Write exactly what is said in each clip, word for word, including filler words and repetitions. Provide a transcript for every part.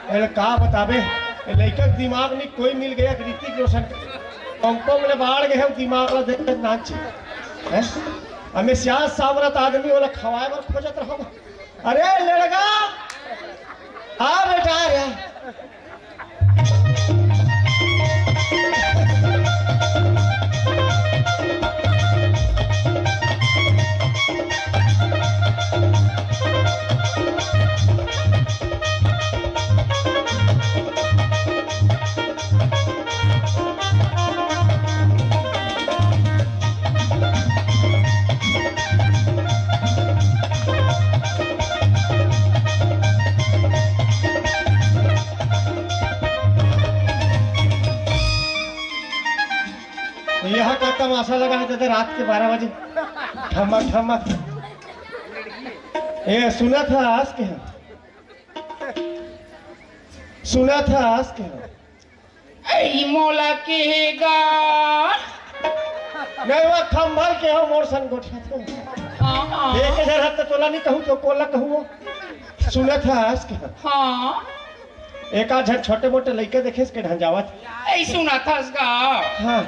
अरे का बताबे, ए लइका के दिमाग नहीं, कोई मिल गया ऋतिक रोशन के। हांगकांग ले बाढ़ गए हो, दिमाग ला देख के नाच। हैं? हमें सियाज सावरत आदमी वाला खवाए बर खोजत रहो। अरे लड़का, आ बेटा, आ रे। यहाँ का तमाशा लगा है दादा, रात के बारह बजे। ठमक ठमक। ए, सुनत हस के? सुनत हस के? ए, मोला के हे गा? नहीं, वो खंभल के हो, मोर सन गोठिया तो। हाँ, हाँ। एक हजार हफ्ता तोला नहीं कहूँ तो कोला कहूँ वो। सुनत हस के? हाँ। एक आध झन छोटे मोटे लइका देखेस के ढंजावत। ए, सुनत हस गा? हाँ।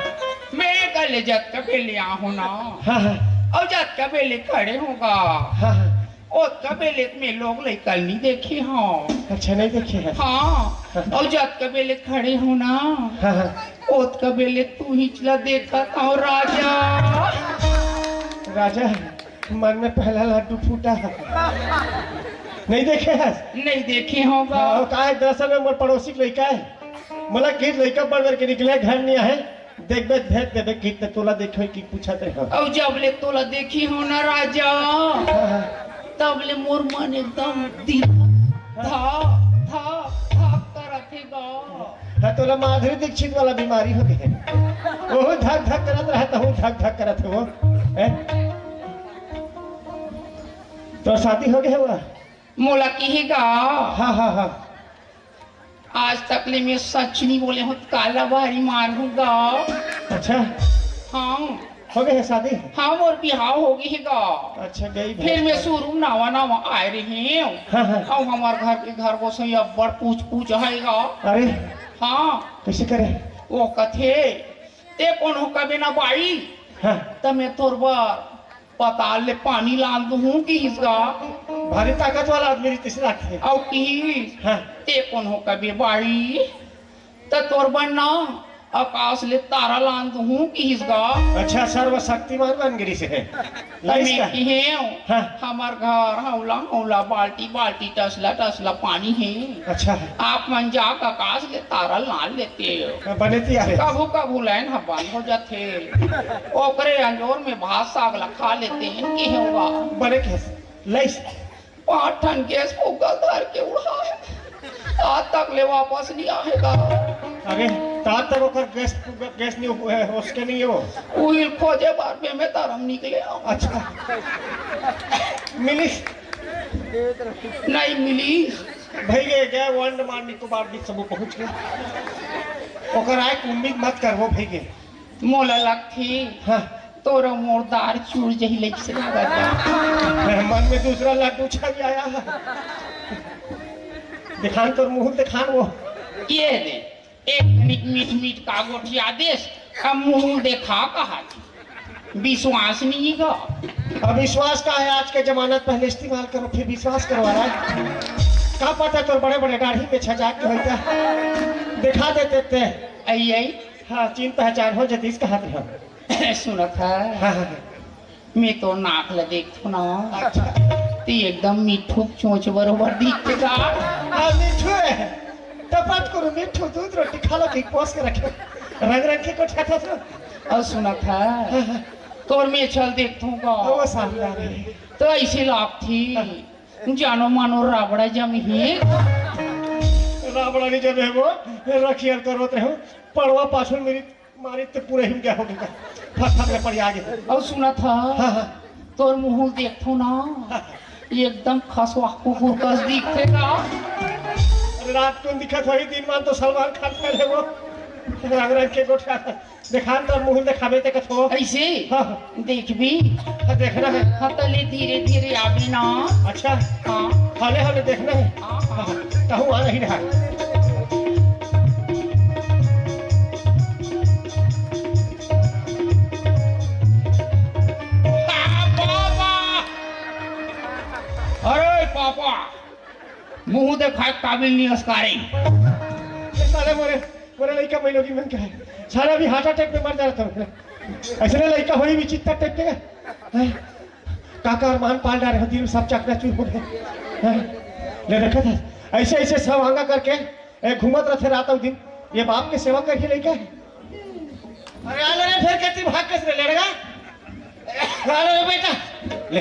मैं कल जतका बेले आहूँ ना। हाँ, हाँ। अउ जतका बेले खड़े हूँ गा। हाँ, हाँ। ओतका बेले में लोग लइका नहीं देखे हूँ। अच्छा, नहीं देखे हैं। हाँ। हाँ। अउ जतका बेले खड़े हूँ ना। हाँ, हाँ। ओतका बेले तू ही चला देखत हूँ राजा। राजा, मन में पहला लड्डू फूटा है। नहीं देखे हस? नहीं देखे हूँ गा। हाँ, का है, दरअसल में मोर पड़ोसी के लइका है। मोला गीत लइका बड़ करके निकले, घर नहीं आए। देखबे, भेज देबे, कितने तोला देखे कि पूछत रहे। अउ जब ले तोला देखी हूँ ना राजा, हाँ, हाँ। तब ले मोर मन एकदम दिल धक, धक, धक करत हे गा। हाँ, तोला माधुरी दीक्षित वाला बीमारी हो गए। ओहू धक धक करत रहे, तहू धक धक करत हो। हैं? तोर शादी हो गए हुआ? मोला किहे गा। हाँ, हाँ, हाँ। आज तक ले मैं सच नहीं बोले हूँ, काला बारी मार हूँ गा। अच्छा। हाँ। हो गए है शादी? हाँ, मोर बिहाव हो गए हे गा। अच्छा, गई फिर भैंस मैं का। शुरू नवा नवा आए रहे हूँ। हाँ, हाँ। अउ हमार घर के घर गोसई अब्बड़ पूछ पूछ है गा। अरे। हाँ। कैसे करे? वो कथे, "ते कोनो कबे ना बाई, हाँ। त मैं तोर बर पताल ले पानी लान दूहूं," किहिस गा। भारी ताकत वाला आदमी रहितिस, राखे। अउ किहिस, हाँ। "ते कोनो कबे बाई, त तोर बर ना आकाश ले तारा लान दूहूं," किहिस गा। अच्छा, सर्वशक्तिमान बन गिरिस हे। त लाइस मैं का? किहेंव, हाँ। "हमार घर हौला हौला, बाल्टी बाल्टी, टसला टसला पानी हे। अच्छा। आप मन जाके आकाश ले तारा लान लेते हो।" हाँ, बने तियार हे। कभू कभू लाइन ह बंद हो जाथे, ओकरे अंजोर में भात साग ला खा लेते हैं, किहेंव गा। बने के लाइस। पाँच ठन गैस फूका धर के उड़ाए, आज तक ले वापस नहीं आए गा। अरे, तात तक ओकर गैस, गैस नहीं उप-, उसके नहीं हो। उहिल खोजे बार में मैं तारम निकले आऊं। अच्छा। मिलिस? नहीं मिलिस। भइगे, गए वो अंडमान निकोबार द्वीप सबो पहुंच गए। ओकर आए के उम्मीद मत करबो भइगे। मोला लगथे, हाँ। तोर मोर दार चूर जही लइसे लागत बा। मन में दूसरा लड्डू छवि आया है। दिखान तोर मुंह दिखान वो। ये दे, एक कनिक मीठ मीठ का गोठिया देस, अब मुंह देखा कहा। विश्वास नहीं गा। अब विश्वास का है, आज के जमाना, पहले इस्तेमाल करो फिर विश्वास करो, महाराज। का पता तोर बड़े बड़े दाढ़ी में छजा के होता। दिखा देते ते। आई आई। हाँ, चिन्ह पहचान हो जतिस कहत हन। सुनत है? हाँ, हाँ, हाँ। मैं तो नाक ल देखथो ना। अच्छा। ती एकदम मिठू चोंच बरोबर दिखथे गा। हाँ, मिठू है। टपट करो मिठू, दूध रोटी खा लो, कि पोस के रखे। रंग रंग के को ठाठा सो। अउ सुनत है? हाँ, हाँ। तोर मेछा ल देखथो गा। ओ, शानदार है। तो ऐसे लागथे। हाँ। जानो मानो राबड़ा जम ही। राबड़ा नहीं जमे वो, रखियर करोत रहो। पड़वा पाछुल मेरी मारी ते पूरे हिम गया हो गया। फट फट में पड़ आगे। अउ सुनत है? हाँ, हाँ। तोर मुंह देखथो ना, हाँ, हाँ। एकदम खसवा कुकुर कस दिखथे गा। अरे रात को दिखत होही, दिन मान तो सलमान खान पहले वो। रंग रंग के गोठा। देखा न, तोर मुंह देखाबे ते कथो। ऐसे? हाँ। देखबी? हाँ, देखना है। हाँ, तले धीरे धीरे आबे ना। अच्छा। हाँ। हले हले देखना है। हाँ, हाँ। हाँ, कहूँ आ नहीं रहा। पापा! अरे पापा, मुंह देखाए काबिल नहीं अस्कारी। ये साले मोरे, मोरे लइका मैं लोगी मन का है। साला भी हार्ट अटैक में मर जा रहा था। ऐसे ना लइका होई भी चित्ता टाइप के। हैं? काका अरमान पाल डारे हो, दिल सब चकनाचूर हो गए। हैं? ले रखा था। ऐसे, ऐसे सब आंगा करके, ए, घूमत रहते रात और दिन। ये बाप के सेवा करके लइका है। अरे आ ले रे, फिर कहती भाग कैसे ले लेगा? आ ले रे बेटा। ले,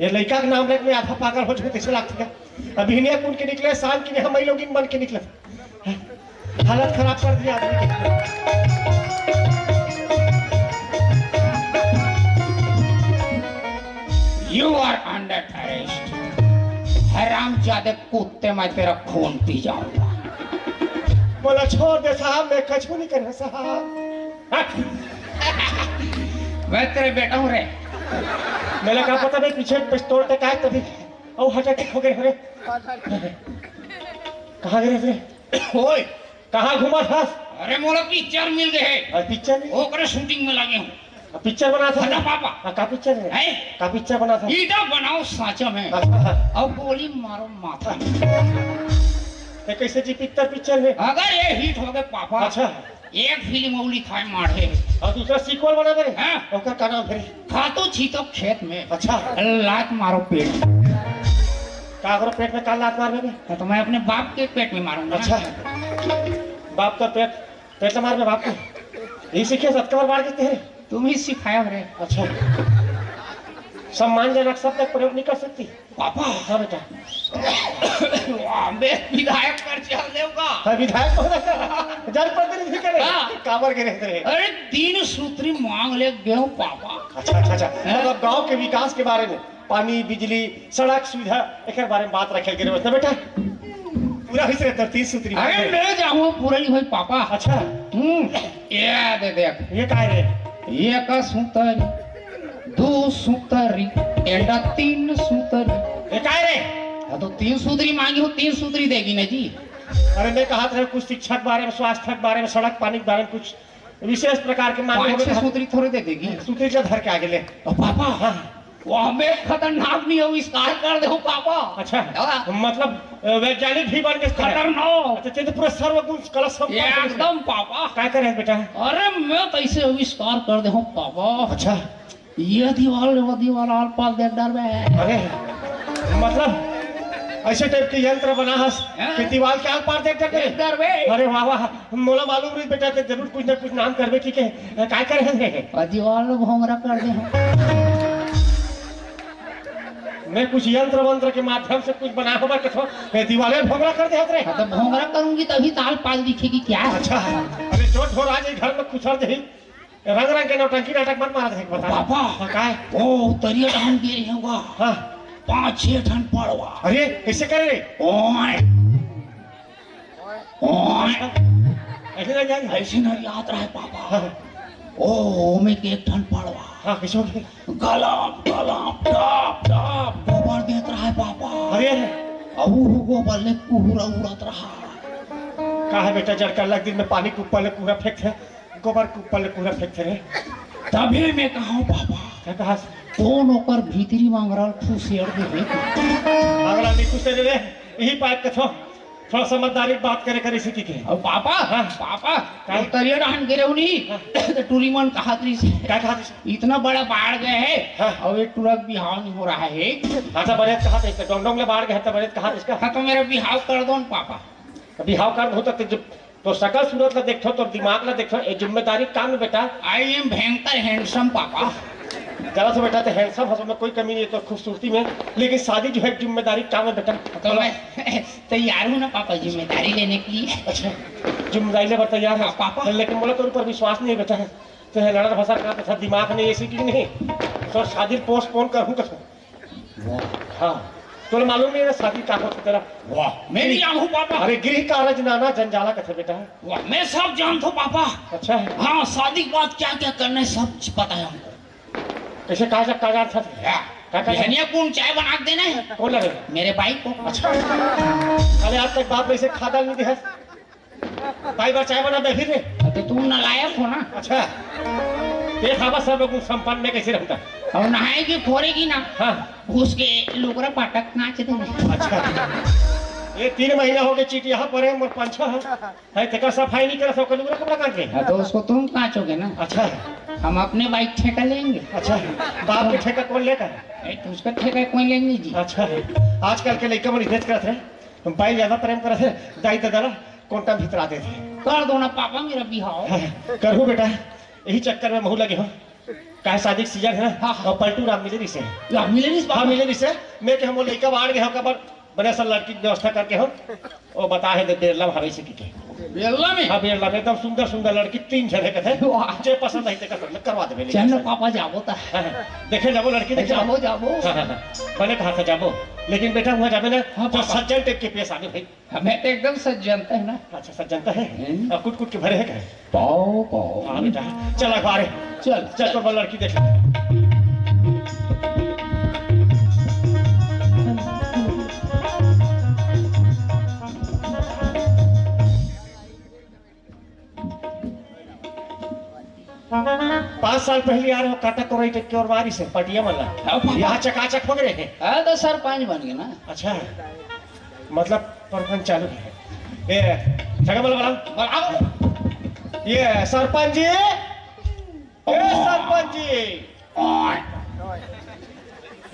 ये लइका के नाम लेके मैं आधा पागल हो चुके, कैसे लागथे का? अभी नहीं कुन के निकले, शाम की नहीं, हम लोग इन बन के निकले। हालत खराब कर दिया आदमी के। You are under arrest। हरामजादे कुत्ते, मैं तेरा खून पी जाऊंगा। बोला, छोड़ दे साहब, मैं कुछ नहीं करना साहब। मैं तेरे बेटा हूँ रे। मेला का पता नहीं, पीछे पिस्तौल टेकाए तभी। ओ, हार्ट अटैक हो गए रे। कहाँ गए रे? ओए, कहाँ घूमा था? अरे मोला पिक्चर मिल गए है। अरे पिक्चर नहीं? ओकरे शूटिंग में लगे हूँ। पिक्चर बना था? अरे पापा। हाँ, का पिक्चर है? हैं? का पिक्चर बना था? ईटा बनाओ सांचा में। अच्छा। और गोली मारो माथा में। ये कैसे जी पिक्चर, पिक्चर है? अगर ये हिट हो गए पापा, अच्छा। एक फिल्म और लिखाए माढ़े। और दूसरा सीक्वल बना दे। हाँ। ओकर का नाम फिर? खातो छीतो खेत में। अच्छा। लात मारो पेट में। का करो पेट में, का लात मार देंगे? हाँ, तो मैं अपने बाप के पेट में मारूंगा ना। अच्छा। बाप का पेट, पेट मार में बाप को। यही सीखे सतकबर बाढ़ देते हैं। तुम ही सिखाया रे। अच्छा। सम्मानजनक शब्द का प्रयोग नहीं कर सकती? पापा। हाँ बेटा। वाह, मैं विधायक कर चल देऊंगा। हाँ, विधायक को ना कर। जनप्रतिनिधि करे। हाँ। काबर के रहते रहे। अरे, तीन सूत्री मांग ले गयो पापा। अच्छा, अच्छा, अच्छा। हाँ। मतलब गांव के विकास के बारे में, पानी, बिजली, सड़क सुविधा, एकर बारे में बात रखे के रहे ना बेटा। पूरा हिस रहे तो तीन सूत्री मांग अरे, ले। ले जाऊं, पूरा ही होई पापा। अच्छा। हम्म, ये दे देख। ये का है रे? ये का सूतर। दो सूतरी, एंडा तीन सूतरी। ए, काय रे? हाँ, तो तीन सूतरी मांगी हो, तीन सूतरी देगी ना जी। अरे, मैं कहा था कुछ शिक्षा के बारे में, स्वास्थ्य के बारे में, सड़क पानी के बारे में कुछ विशेष प्रकार के मांगे पाँच होंगे छह तो सूतरी थोड़े दे देगी। सूतरी का धर के आगे ले। ओ पापा, हाँ। वो हमें खतरनाक नहीं आविष्कार कर दे हो पापा। अच्छा, हाँ। मतलब, अ, वैज्ञानिक भी बन के खतरनाक। अच्छा, चलिए, पूरा सर्वगुण कला संपन्न हो गया। एकदम पापा। काय करे बेटा? अरे, मैं कैसे आविष्कार कर दे हो पापा। अच्छा। ये दीवाल, वो दीवाल, आर पार देख डर में। अरे, मतलब, ऐसे टाइप के यंत्र बना हस हाँ। कि दीवाल के आर पार देख डर में। देख डर में। अरे वाह, वाह, मोला मालूम रही बेटा, ते जरूर कुछ ना कुछ नाम करबे, ठीक है? काय करे हस रे? और दीवाल में भोंगरा कर दे हम। मैं कुछ यंत्र वंत्र के माध्यम से कुछ बना होगा, कथो, ए, दीवाले भोंगरा कर दे हस रे। हाँ, तो भोंगरा करूंगी तभी ताल पाल दिखेगी क्या? अच्छा, अरे जो ढोर आज घर में खुसर जाही, रंग रंग के नौटंकी नाटक मत मारा देख बता। पापा। हाँ, काय? ओ, तरिया डहान गे रहे होगा। हाँ। पाँच छह ठन पड़वा। अरे, कैसे करे रे? ओए। ओए। ऐसे ना जाए। ऐसे ना याद रहे पापा। हाँ। ओ, ओमे के एक ठन पड़वा। हाँ, कैसे हो गए? गलाब, गलाब, डाब, डाब, गोबर देत रहे पापा। अरे, अरे। अब वो गोबर ले कुहरा उड़त रहा। का है बेटा, जड़ का लग दिन में पानी के ऊपर ले कुहरा फेंकथे। गोबर के ऊपर ले पूरा फेंकथे रे। तभी मैं कहा हूँ पापा। क्या कहा? कौन ओकर भीतरी मांगरा खुसेड़ दे रे? मांगरा नहीं खुसेड़ रे, यही पाइप कथो। थोड़ा समझदारी बात करे करे सीखी के। अब पापा, हाँ। पापा, का? वो तरिया डहान गिरे नहीं, हाँ। तो टूरी मन कहा थी से। क्या कहा थी? इतना बड़ा बाढ़ गए है, हाँ। और ये टूरा के बिहाव नहीं हो रहा है। हाँ, तो बड़े कहा था इसका, डोंग डोंग ले बाढ़ गए, तो बड़े कहा था इसका। हाँ, तो मेरा बिहाव कर दो ना पापा। बिहाव कर दो तो जब तो सकल सूरत ला देखथो, तोर दिमाग ला देखथो, ये जिम्मेदारी काम है बेटा। I am भयंकर handsome पापा। जरा सा बेटा, तो handsome हंसो में कोई कमी नहीं है, तो खूबसूरती में, लेकिन शादी जो है जिम्मेदारी काम है बेटा। तो मैं तैयार हूँ ना पापा, जिम्मेदारी लेने के लिए। अच्छा, जिम्मेदारी लेबर तैयार है हाँ, पापा। लेकिन बोला, तोर ऊपर विश्वास नहीं है बेटा। तो है लड़र भसर का तो दिमाग नहीं, ऐसी की नहीं। तो शादी पोस्टपोन करूँ कसम। हाँ। तोला मालूम नहीं ना शादी का होथे तेरा? वाह, मैं नहीं जानहूँ पापा। अरे गृह कारज नाना जंजाला कथे बेटा। वाह, मैं सब जानथों पापा। अच्छा है। हाँ, शादी के बाद क्या क्या करना है सब पता है हमको। कैसे कहा जा कहा जा था? क्या? क्या कहा जा? बिहनिया कौन चाय बना के देना है? कौन लगे? मेरे भाई को। अच्छा। अरे आज तक बाप ने इसे खादा नहीं दिया। भाई बार चाय बना दे फिर रे। अबे तुम नालायक हो ना। अच्छा। ये खाबा सब लोग संपन्न में कैसे रहता? और नहाएगी फोड़ेगी ना। हाँ। उसके लुगरा पाटक नाच देना। अच्छा। ये तीन महीना हो गए चीट यहाँ पर है मोर पंछा है। है तेकर सफाई नहीं करा सब लुगरा कपड़ा काट के। हाँ, तो उसको तुम काचोगे ना। अच्छा। हम अपने बाइक ठेका लेंगे। अच्छा। बाप के ठेका कौन लेगा? ए, तो उसका ठेका कोई लेंगे जी। अच्छा। आजकल के लइका मन इज्जत करत है। हम भाई ज्यादा प्रेम करत है। दाई दादा ला कोंटा भीतर आ देथे। कर दो ना पापा मेरा बिहाव। हाँ, करहूँ बेटा। यही चक्कर में महू लगे हो। काहे शादी के सीजन है ना? हाँ, हाँ। और पलटू राम मिले रिसे। राम मिले रिस हाँ, बाबा? मिले रिसे। मैं के हम लइका बाढ़ गए हो कबर बने सा लड़की के व्यवस्था करके हो। वो बता है दे बेरला भावे से की के। बेरला में? हाँ, बेरला में एकदम सुंदर सुंदर लड़की तीन जने के थे। वाह। जे पसंद है तेकर संग करवा देबे चल लइका ना से। पापा जाबो ता। हाँ, हाँ। देखे जाबो लड़की देखे। जाबो, जाबो। हाँ, हाँ, हाँ। बने कहा था जाबो। लेकिन बेटा हुआ जाबे ना हाँ, तो पापा। सज्जन टाइप के पेश आगे भाई। हमें तो एकदम सज्जनता है ना। अच्छा, सज्जनता है। हम्म। अब कुट कुट के भरे है क्या? पाओ पाओ। हाँ बेटा, चल अखबार है। चल। चल तो लड़की देख। पाँच साल पहले आ रहे हो काटा कोराई टेक के और मारी से पटिया मल्ला। हाँ, पापा। यहाँ चकाचक हो गए हैं। हाँ, तो सरपंच बन गए ना। अच्छा, मतलब प्रबंध चालू है। ए, छगमल बलाओ। बलाओ। ये सरपंच जी, ए सरपंच जी।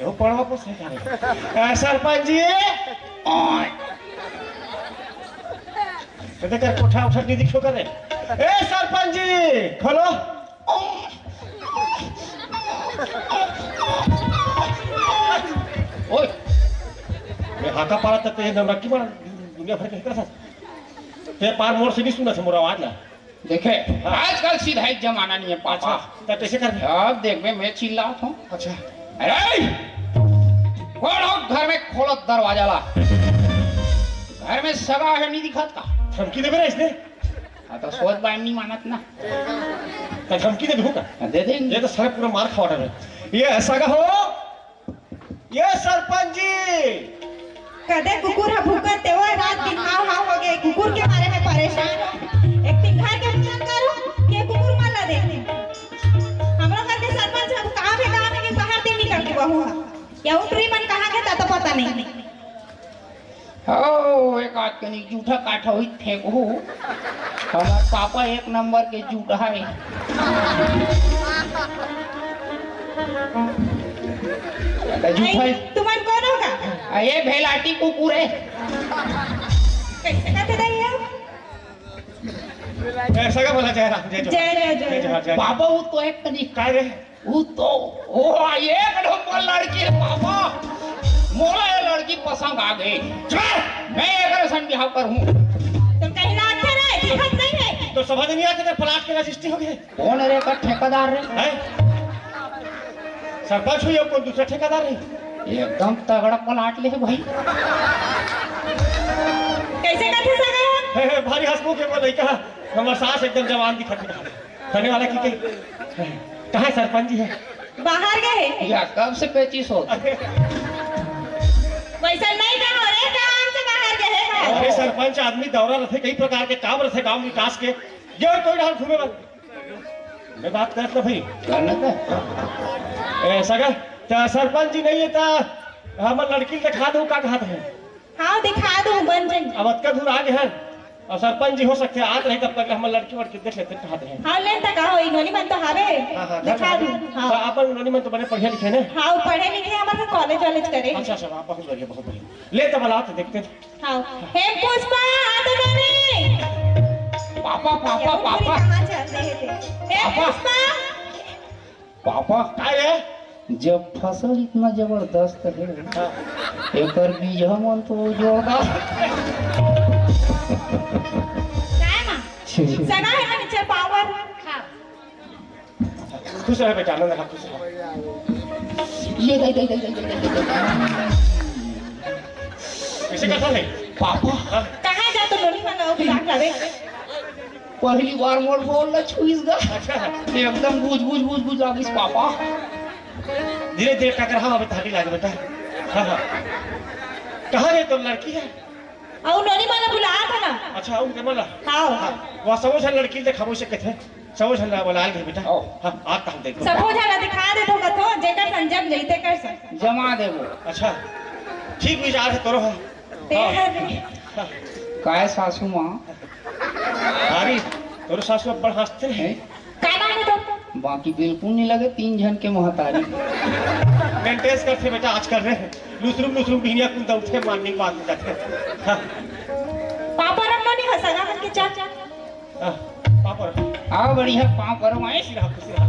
एहो पड़वा पोस है का रे? ए सरपंच जी। तो देख कोठा उठा नहीं दिखो करे। ए सरपंच जी, खोलो। ओए, मैं हाका पारा तक ये नौटंकी मार दुनिया भर के कर सकता। ते पार मोर से नहीं सुना था मोर आवाज ला। देखे, हाँ। आजकल सीधा एक जमाना नहीं है पापा। अच्छा, तब कैसे कर? अब देख बे, मैं चिल्लात हूँ। अच्छा। अरे, कौन हो घर में, खोलो दरवाजा ला। घर में सगा है, नहीं दिखत का? धमकी देबे ना इसने? हाँ, तो सोच बाय नहीं मानत ना। तो धमकी देबे हो का? हाँ, दे देंगे। ये तो सारे पूरा मार खवा रहे हैं। ये सगा हो, ये सरपंच जी। कदे कुकुर ह भूकत तेवय रात दिन हाव हाव हो गे। कुकुर के मारे में परेशान हो। एक दिन घर के पूजन करो के कुकुर मन ला देखे। हमरो घर के सरपंच ह कहाँ के कहाँ के बाहर दिन निकल के बहू ह। या उतरी मन कहाँ के ता तो पता नहीं। ओ, एक आध कनी जूठा काठा होई फेंकहू। हमार पापा एक नंबर के जूठा है। जूठा है। तुमन कौन होगा? आ, ये भेलाटी कुकुर है। कैसे कहते रही है? ऐसा का बोला जय राम, जय जय। जय, जय, जय। जय जय, जय। बाबा, वो तो एक कनी काय रे? वो तो, ओ, एक नंबर लड़की है बाबा। मोला ये लड़की पसंद आ गई। चल, मैं एक संग बिहाव करूँ। तुम कहीं ना आते रहे, दिखत नहीं है। तो सभा नहीं आते, तो प्लाट के रजिस्ट्री हो गए। कौन रे का ठेकेदार रे? हैं? सरपंच हुई, अब कौन दूसरा ठेकेदार है? एकदम तगड़ा प्लाट ले भाई। कैसे कथे सगा? हे, हे, भारी हंसमुख है वो लड़का। हमार सास एकदम जवान दिखत है। धन्यवाद है, ठीक है। कहाँ है सरपंच जी है? बाहर गए हैं। या कब से पेचिस हो? वैसा नहीं कहो रे, काम से बाहर गए हैं। अरे सरपंच आदमी दौरा रथे, कई प्रकार के काम रथे गांव विकास के। ये और कोई डाल घूमे बस। मैं बात करत ना भाई। करना था। ए, सगा, त सरपंच जी नहीं है त हमर लड़की ल दिखा दो, का कहत है? हाँ, दिखा दो, बन जाई। अब अतका दूर आ गए हैं, और सरपंच जी हो सकते हैं, आत रहे तब तक हमर लड़की वड़की देख लेते, कहत है। हाँ, ले तक आओ, ई नोनी मन तो हावे। हाँ, हाँ, दिखा घर दो। में। हाँ। तो अपन नोनी मन तो बने पढ़े लिखे ने? हाँ, वो पढ़े लिखे, हमारे कॉलेज वॉलेज करे। अच्छा, अच्छा, वाह, बहुत बढ़िया, बहुत बढ़िया। ले तब हालात देखते हैं। हाँ। हे पुष्पा, आ तो नहीं। पापा, पापा, ये पूरी पापा। कहाँ चल रहे थे? हे पापा। पुष्पा। पापा। काय है? जब फसल इतना जबरदस्त है, हाँ। एकर बीजहा मन तो जोरदार। काय माँ? छी, छी। सगा है ना, नीचे पावर। हाँ। खुश रहे बेटा, आनंद रहा, खुश रहा। ये दे, दे, दे। कइसे कथा हे? पापा। हाँ। कहाँ जा तो नोनी मन अउ बुला के लावे? पहली बार मोर गोड़ ल छुइस गा। अच्छा। एकदम गुज गुज गुज गुज लागिस पापा। धीरे धीरे टकराहा, अबे तहरी लागे बेटा। हाँ, हाँ। कहाँ रे तोर लड़की हे? अउ नोनी मन ल बुलात हे ना। अच्छा, अउ के मन ल? हाँ। हाँ, वो सबो झन लड़की ल देखाबो से कथे। सबो झन ला बोला ले बेटा। आओ। हाँ, आ तहन देखो। सबो झन ला दिखा देथों कथों, जेकर संग जम जइते कर संग। जमा देबो। अच्छा, ठीक विचार हे तोरो, हाँ। ते हाँ। हर रे। हाँ। काय सासू माँ? अरे, तोरो सासू अब्बड़ हाँसथे। हैं? का नाम हे तोर? बाकी बिल्कुल नइ लगे, तीन झन के महतारी। Maintenance करथे बेटा आजकल रे। लुसरुम लुसरुम बिहनिया कुन दउड़थे, morning walk करथे। हाँ। पापा रम्मा नइ हंसा गा मन के चा। हाँ, पाँव पर। आओ, बढ़िया, पाँव परो माई। खुशी रहा, खुशी रहा।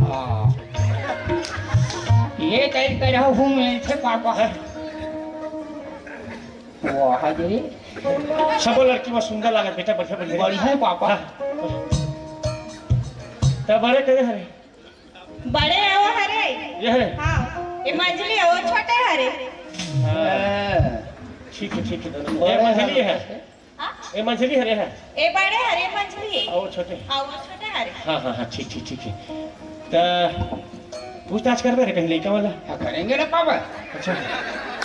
हाँ। ये कहीं कह रहा हूँ, मिलथे पापा। हाँ। वाह जी। सबो लड़की में सुंदर लागत बेटा, बढ़िया, बढ़िया। बढ़िया हे पापा। हाँ। त बड़े कहे हरे? बड़े हे वो हरे। ये हरे? हाँ, ये मंझली हे, वो छोटे हरे। हाँ। हाँ। ठीक हे, ठीक हे, दोनों। ये मंझली हे। हाँ? ये मंझली हरे हे? ये बड़े हरे, मंझली हे। अउ वो छोटे? हाँ, वो छोटे हरे। हाँ, हाँ, हाँ, ठीक, ठीक, ठीक हे। त पूछताछ करबे रे कहीं लइका वाला? हाँ, करेंगे ना पापा। अच्छा।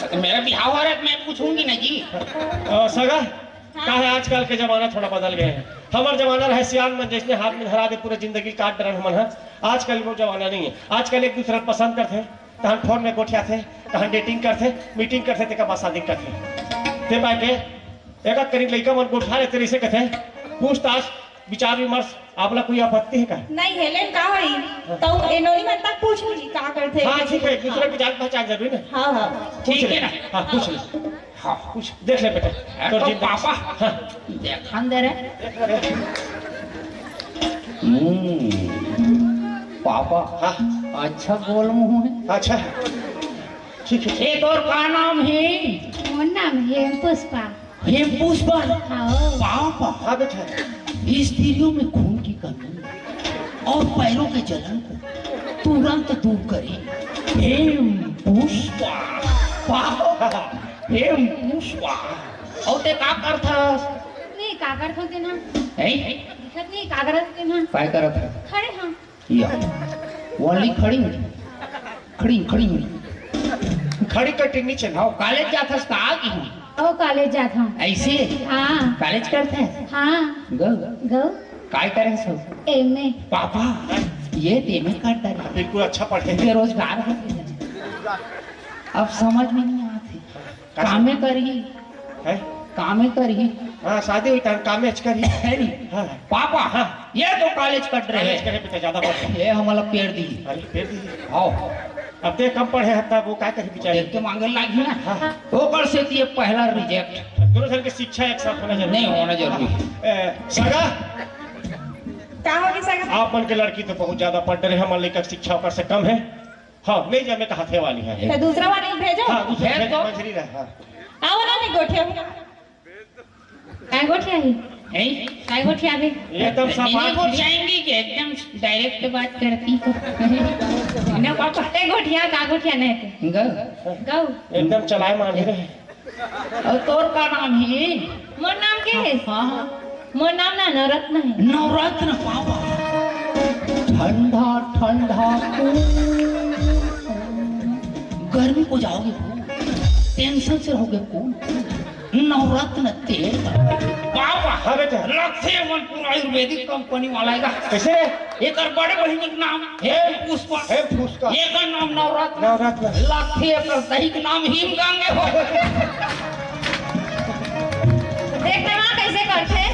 तो मेरा बिहाव हो रहा है, मैं पूछूंगी ना जी। अ, सगा, हाँ। का हे, आजकल के जमाना थोड़ा बदल गए हे। हमर जमाना रहे सियान मन जइसने हाथ में धरा दे, पूरा जिंदगी काट डरन हमन ह। आजकल वो जमाना नइ हे। आजकल एक दूसरा ल पसंद करथे, तहन फोन में गोठियाथे, तहन dating करथे, meeting करथे, तेकर बाद शादी करथे। ते पाय के एक एक करीब लइका मन गोठिया लेथे, अइसे कथे, पूछताछ, विचार विमर्श, आप ला कोई आपत्ति हे का? नइ हे, लेकिन का होही? हाँ। त ए नोनी मन तक पूछहूँ जी, का करथे, हाँ, कइसे ठीक हे, एक दूसरा के जान पहचान जरूरी ना। हाँ, हाँ। पूछ ठीक ले। हे ना? हाँ, पूछ ले। हाँ, पूछ, देख ले बेटा। अरे तोर तो जिंदगी। पापा। हाँ। देखन दे रे। हम्म, पापा। हाँ। अच्छा गोल मुंह हे। अच्छा। ठीक हे। ए, तोर का नाम हे? मोर नाम हे पुष्पा। हे पुष्पा। हाँ। पापा। हाँ बेटा। स्त्रियों में खून की कमी और पैरों के जलन को तुरंत दूर करें। हे पुष्पा। पापा। हे पुष्पा। अउ ते का करथस? नइ, का करथस तेन ह? हैं? दिखत नइ, का करथस तेन ह? काय करत हस? खड़े हँव। या। Only खड़ी? खड़ी, खड़ी। खड़ी कटिंग नइ चलय। हाँ, college जाथस का कि? हाँ, college जाथँव। अइसे? हाँ। College करथस? हाँ। गउ? गउ? काय करे हस? M A। पापा, ये तो M A करत हे। बिल्कुल अच्छा पढ़े। बेरोजगार हे। अब समझ में नइ आत हे। का कामे करही। हैं? कामे करही। हाँ, शादी होही त कामेच करही। हे नी? हाँ। पापा, हाँ। ये तो college कट रहे। College करे बेटा, ज्यादा पढ़। ये हमला पेर दिही। अरे, पेर दिही। हाँ। अब ते कम पढ़े हस, तब वो का करही बेचारी? देख के मांगे लागी ना। हाँ। ओकर सेती ये पहला reject। दोनों जन के शिक्षा एक साथ होना जरूरी। नहीं, होना जरूरी। ए, सगा? का होगे सगा? आप मन के लड़की तो बहुत ज्यादा पढ़ रहे, हमर लइका के शिक्षा ओकर से कम हे। हाँ, नइ जमे त हाथे वाली हे। त दूसरा वाली भेजो। हाँ, दूसरा भेज भेज दो। मंझली रहे, हाँ। आओ ना, नहीं गोठिया। काय गोठिया हे? हैं? काय गोठिया हे? एकदम नहीं, नहीं, सपाट। गोठियाएंगी कि एकदम direct बात करती हो। ना पापा, ते गोठिया, का गोठिया नहीं थे? गउ। गउ। एकदम चलाए मार रहे। अउ तोर का नाम हे? मोर नाम के हे? हाँ, हाँ। मोर नाम ना नवरत्न हे। नवरत्न पापा। ठंडा, ठंडा cool। गर्मी को जाओगे cool। Tension से रहोगे cool। नवरत्न तेल। पापा। हाँ बेटा। लगथे मन पूरा आयुर्वेदिक company वाला आएगा। कइसे? एकर बड़े बहिनी के नाम हे पुष्पा। हे पुष्पा। एकर नाम नवरत्न। नवरत्न। लगथे एकर दही के नाम हिमगंगे हो। देख ना कइसे करथे।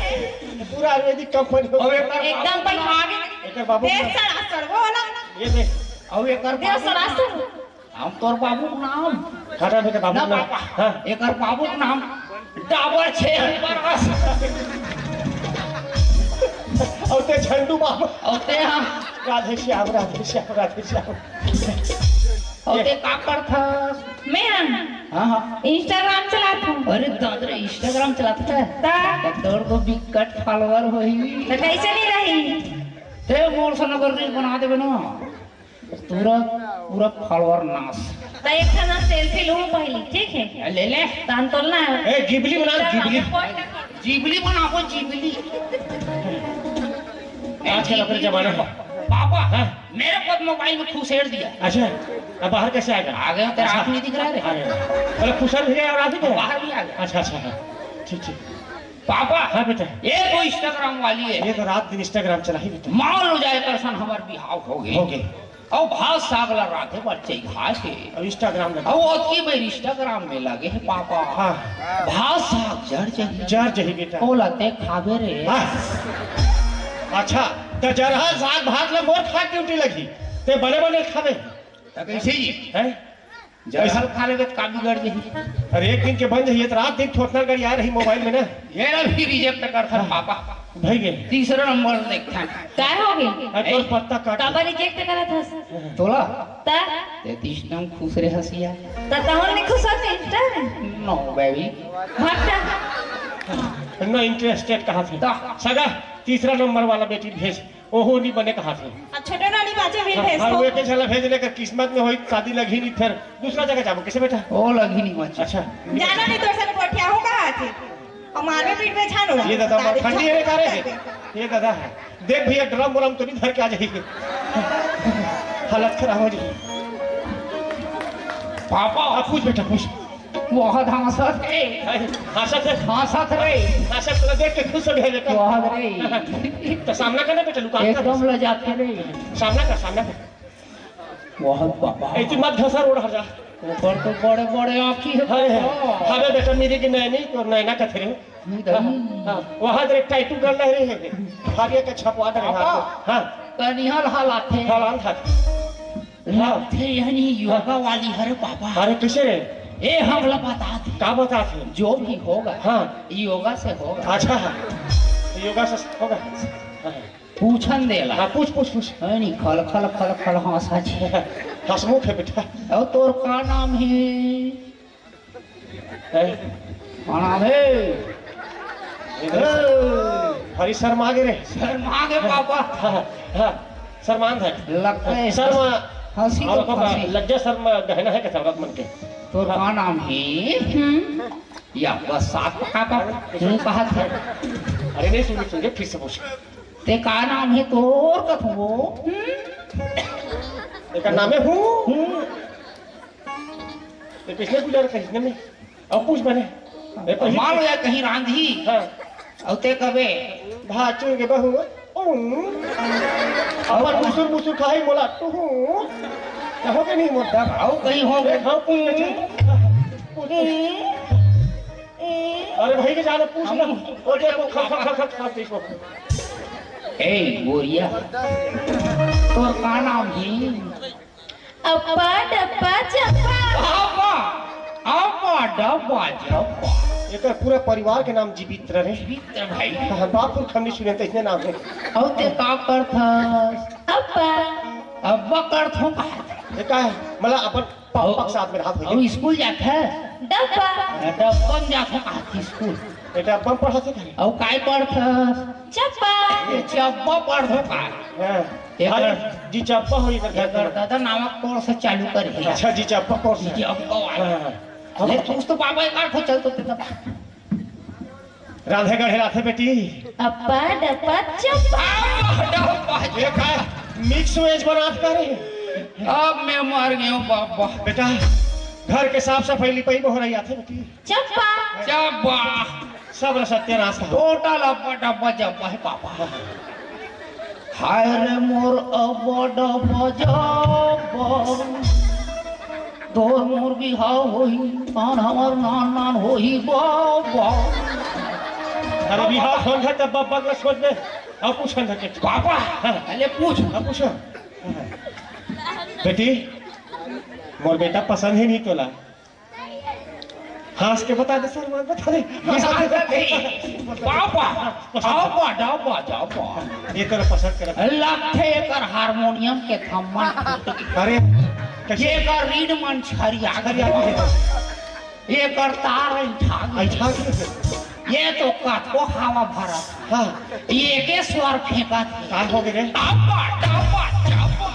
पूरा आयुर्वेदिक company हो। अउ एकर एकदम बाबू बैठा के। एकर बाबू देख ना। सड़ा सड़वो वाला। ये देख। अउ एकर देख बाबू सड़ा ना। सड़। हम तोर बाबू के नाम। हाँ, हाँ, बेटा, बाबू ना, के नाम। पापा। हाँ। एकर बाबू के नाम डाबर छे अंतरास। अउ ते झंडू बाबू। अउ ते हम। राधे श्याम, राधे श्याम, राधे श्याम। अउ ते का करथस? मैं हम हाँ, हाँ। Instagram चलाथँव। अरे दादा रे, Instagram चलाथस? त? त तोर तो बिकट follower होही। त कइसे नइ रही? ते मोर सन अगर reel बना देबे ना। पूरा, पूरा follower नाश। त एक ठन selfie लूँ पहली, ठीक है? ले ले। तान तोल ना। ए, गिबली बना, गिबली। गिबली बनाबो, गिबली। आजकल अपने जमाने में। पापा, हाँ? मेरे को तो मोबाइल में घुसेड़ दिया। अच्छा, अब बाहर कैसे आएगा? आ गया, तेरा अच्छा। आँख नहीं दिख रहा है रे? आ गया। मतलब खुसर भी गया और आ भी गया? बाहर भी आ गया। अच्छा, अच्छा, हाँ। ठीक, ठीक। पापा, हाँ बेटा। ये तो Instagram वाली है। ये तो रात दिन Instagram चला ही बेटा। मान लो जाए करसन हमार बिहाव हो गए। हो गए। और भात साग ला राधे बर चइघा के। अब Instagram लगे। और ओतकी बेर Instagram में लगे है पापा। हाँ। भात साग जर जही। जर जही बेटा। ओला ते खाबे रे। हाँ। अच्छा, त जरहा साग भात ला मोर खा duty लगी। ते बने बने खाबे। त कैसे जी? हैं? जरहा खा लेबे त का बिगड़ जही? अरे एक दिन के बन जही, त रात दिन थोथना गड़िया रही मोबाइल में ना। ये ना भी reject करथन हाँ। पापा। भई गे। तीसरा नंबर देखथन। काय हो गए? अरे तोर पत्ता काट। काबर reject करत हस? तोला? त? ते तीस नम खुश रे हसिया। त तहन नहीं खुश होते Insta में? No baby। भाग जा। No interested कहा थे। त? सगा, तीसरा नंबर वाला बेटी भेज। ओहो नहीं बने कहा थे। अब छोटे नानी बाचे भी हाँ, भेज हाँ, दो। वो एक झला भेज लेकर किस्मत में होई शादी लगी नहीं, फिर दूसरा जगह जाबो कैसे बेटा? ओ लगी नहीं बाचे। अच्छा। जाना नहीं तो ऐसा कोठिया हो कहा थे। हमारे पीठ में छान उड़ा। ये दादा, हमारे ठंडी है का रे? ये दादा, देख भैया, ड्रम व्रम तो नहीं धर के आ जाएगी। हालत खराब हो जाएगी। पापा। अब पूछ बेटा, पूछ। बहुत हंसत रे। हंसत है। हंसत रे। हंसत तो देख के खुश हो गए बेटा। बहुत रे। तो सामना करना बेटा, लुका कर। एकदम लजाते रे। सामना कर, सामना कर। बहुत पापा। ऐसी मत घसर, ओढ़ हट जा। ऊपर तो बड़े बड़े आँखी है अरे, पापा। अबे बेटा, मेरी की नैनी, तो नैना कथे रे। नहीं, हाँ, नहीं। हाँ, वहाँ तेरे टैटू कर ले रहे हैं। भारिया का छपवा दे रहे हैं पापा। आपको। हाँ। कनिहल हालात है। हालात है। हाँ। लगथे यानी योगा वाली हरे पापा। अरे कैसे रे? ए, हमला बता दे। का बता थे? जो भी होगा, हाँ। योगा से होगा। अच्छा, योगा से होगा। हाँ। पूछन देला। हाँ, पूछ, पूछ, पूछ। है नी, खल, खल, खल, खल हंसा छे। हंसमुख है बेटा। और तोर का नाम है? हैं? का नाम है? इधर से। ए! हरी शर्मा गे रे। शर्मा गे पापा। हाँ, हाँ, शर्मान है। लगता है शर्मा। हंसी और तो पापा, हंसी। लज्जा शर्मा गहना है क्या औरत मन के? तोर हाँ। का नाम है? हम्म। या बस साथ पापा। हूँ कहा था। अरे नहीं, सुन, सुन, फिर से पूछ। ते का नाम है तोर कथो? हम्म? तेका नाम है हूँ। हूँ। ते किसने पूछा रखा इसने में? अब पूछ बने। ए, पहले मान लो यार कहीं रांधी। हाँ। और ते कबे? भाचू के बहू। हूँ। अपन मुसुर मुसुर खाई मोला। तू हूँ। कहो के नहीं मोटा। आओ कहीं हो गए। हाँ, पूछ, पूछ। पूछ, पूछ। अरे भाई के जाने पूछ ना। हम वो देखो, खा, खा, खा, खा, खा, देखो। ए, गोरिया, तोर का नाम है? अप्पा डब्बा चप्पा। अप्पा, अप्पा डब्बा चप्पा। एकर पूरा परिवार के नाम जीवित रहे। जीवित भाई। तहन बाप पुरख हमनी सुने त इसने नाम है। अउ ते का करथस? अप्पा। अब्बा करथो का? ये का है? मतलब अपन पापा के साथ में रहा था। अउ स्कूल जात है? डब्बा। डब्बा में जात है का स्कूल? बेटा, डब्बा में पढ़ा थे का? अउ काय पढ़थस? चप्पा। ये चप्पा पढ़थो का? हाँ। एकर भाई, जी चप्पा हो इधर एकर घर दादा नावा कोर्स चालू कर है। अच्छा, जी चप्पा कोर्स। जी चप्पा वाला। हाँ, हाँ। ले, तू तो बाबा एक आठ हो, चल तो तेरा। रांधे गढ़े राथे बेटी। अप्पा डप्पा चप्पा। अप्पा डप्पा। ये का मिक्स वेज बनात का रे? अब मैं मर गया हूँ बाबा। बेटा, घर के साफ सफाई लिपाई बोहराई आथे बेटी। चप्पा। चप्पा। सब ला सत्यानाश का। टोटल अब्बा डब्बा जब्बा है पापा। हाय रे मोर अब्बा डब्बा जब्बा। तोर मोर बिहाव होही, तान हमर नान नान होही बाबा। अरे बिहाव होन है तब बाबा का सोच दे। अब पूछन था के। पापा, हाँ। पहले पूछ। अब पूछो। बेटी, मोर बेटा पसंद ही नहीं तोला। हंस के बता दे सर, मैं बता दे। Papa, papa, papa, papa. ये कर पसंद कर। लगथे एकर हारमोनियम के थम्मन। अरे, कैसे? ये कर रीड मन छरिया छरिया गया। ये कर तार ऐठा गया। ऐठा गया। ये तो कतको हवा भरत। हाँ। ये के स्वर फेंकत है। का हो गए रे? टापा, टापा, टापा।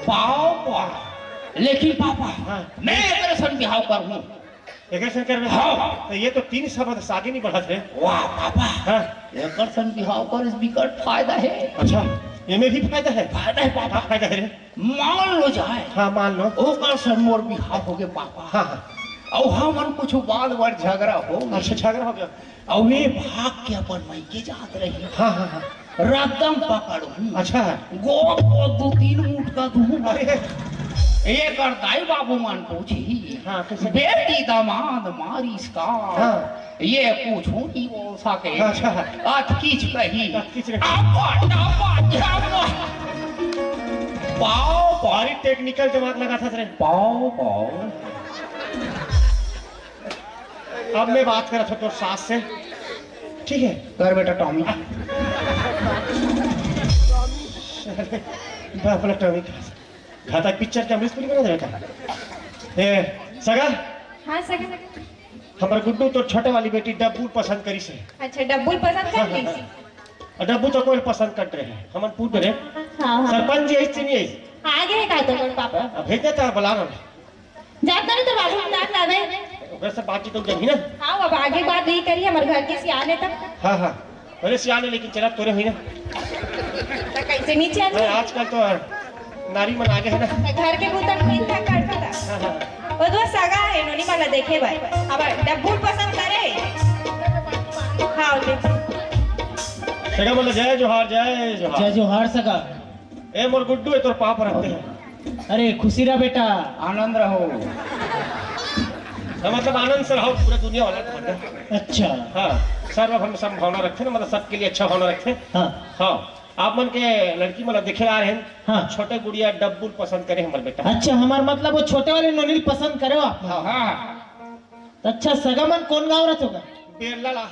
पाव पाव। लेकिन पापा, हाँ। मैं एकर सन बिहाव करहूँ। एकर सन करबे? हाँ। तो ये तो तीन शब्द से आगे नहीं बढ़त हे। वाह पापा। हाँ। एकर सन बिहाव करे से बिकट फायदा हे। अच्छा, एमे भी फायदा हे? फायदा हे पापा। का फायदा हे रे? मान लो जाए। हाँ, मान लो। ओकर सन मोर बिहाव होगे पापा। हाँ, हाँ। अउ हमन कुछ बात बर झगड़ा हो गया। अच्छा, झगड़ा हो गया। अउ ये भाग के अपन मइके जात रही। हाँ, हाँ, हाँ। रद्दम पकड़हूँ। अच्छा। गोद गोद दू तीन मुटका दूँ। अरे। एकर दाई बाबू मन पूछही, हाँ, कैसे? "बेटी दमाद मारिस का?" हाँ। ये कुछू नहीं बोल सके। अच्छा। अतकिच कही। अतकिच कही। "आपा, टापा, झापा।" पाव, पाव। भारी technical दिमाग लगा था तेरे। पाव, पाव। अब मैं बात करत हूँ तोर सास से, ठीक है? कर बेटा टॉमी। बाप रे टॉमी का। घातक पिक्चर के अमरीश पुरी बना दे बेटा। ए, सगा? हाँ सगा। हमर गुड्डू तोर छोटे वाली बेटी डब्बू पसंद करिस हे। अच्छा, डब्बू पसंद कर ली? अउ डब्बू तो कोई पसंद कर रहे हैं। हमन पूछ रहे। हाँ, हाँ। सरपंच जी ऐसे नहीं है। आगे है का तो पापा? अब भेज देता है, बुला रहा हूँ। जात नहीं तो बाबू हम जात लावे। ओकरे से बातचीत हो जाही ना। हाँ, अब आगे बात नहीं करी, हमर घर के सियाने तक। हाँ, हाँ। अरे सियाने लेकिन चला तोरे हुई ना। तो कैसे नहीं चल? अरे आजकल तो नारी मन आगे है ना। तो घर के भीतर में इतना करता था। हाँ, हाँ। वो तो सगा है, नोनी वाला देखे भाई। अब डब्बू पसंद करे। हाँ, देख। सगा बोला, "जय जोहार, जय जोहार।" जय जोहार सगा। ए मोर गुड्डू, ए तोर पाँव परत हे। अरे खुशी रह बेटा। आनंद रहो। हाँ, मतलब आनंद से रहो, पूरा दुनिया वाला था ना। अच्छा। हाँ, सर्वभौम संभावना रखे ना, मतलब सबके लिए अच्छा भावना रखे। हाँ। हाँ, आप मन के लड़की मतलब देखे आ रहे हैं। हाँ। छोटे गुड़िया डब्बू पसंद करे हमर बेटा। अच्छा, हमार मतलब वो छोटे वाले नोनी ल पसंद करे हो आप? हाँ। हाँ। तो अच्छा, सगा मन कौन गाँव रहत होगा? बेरला ला।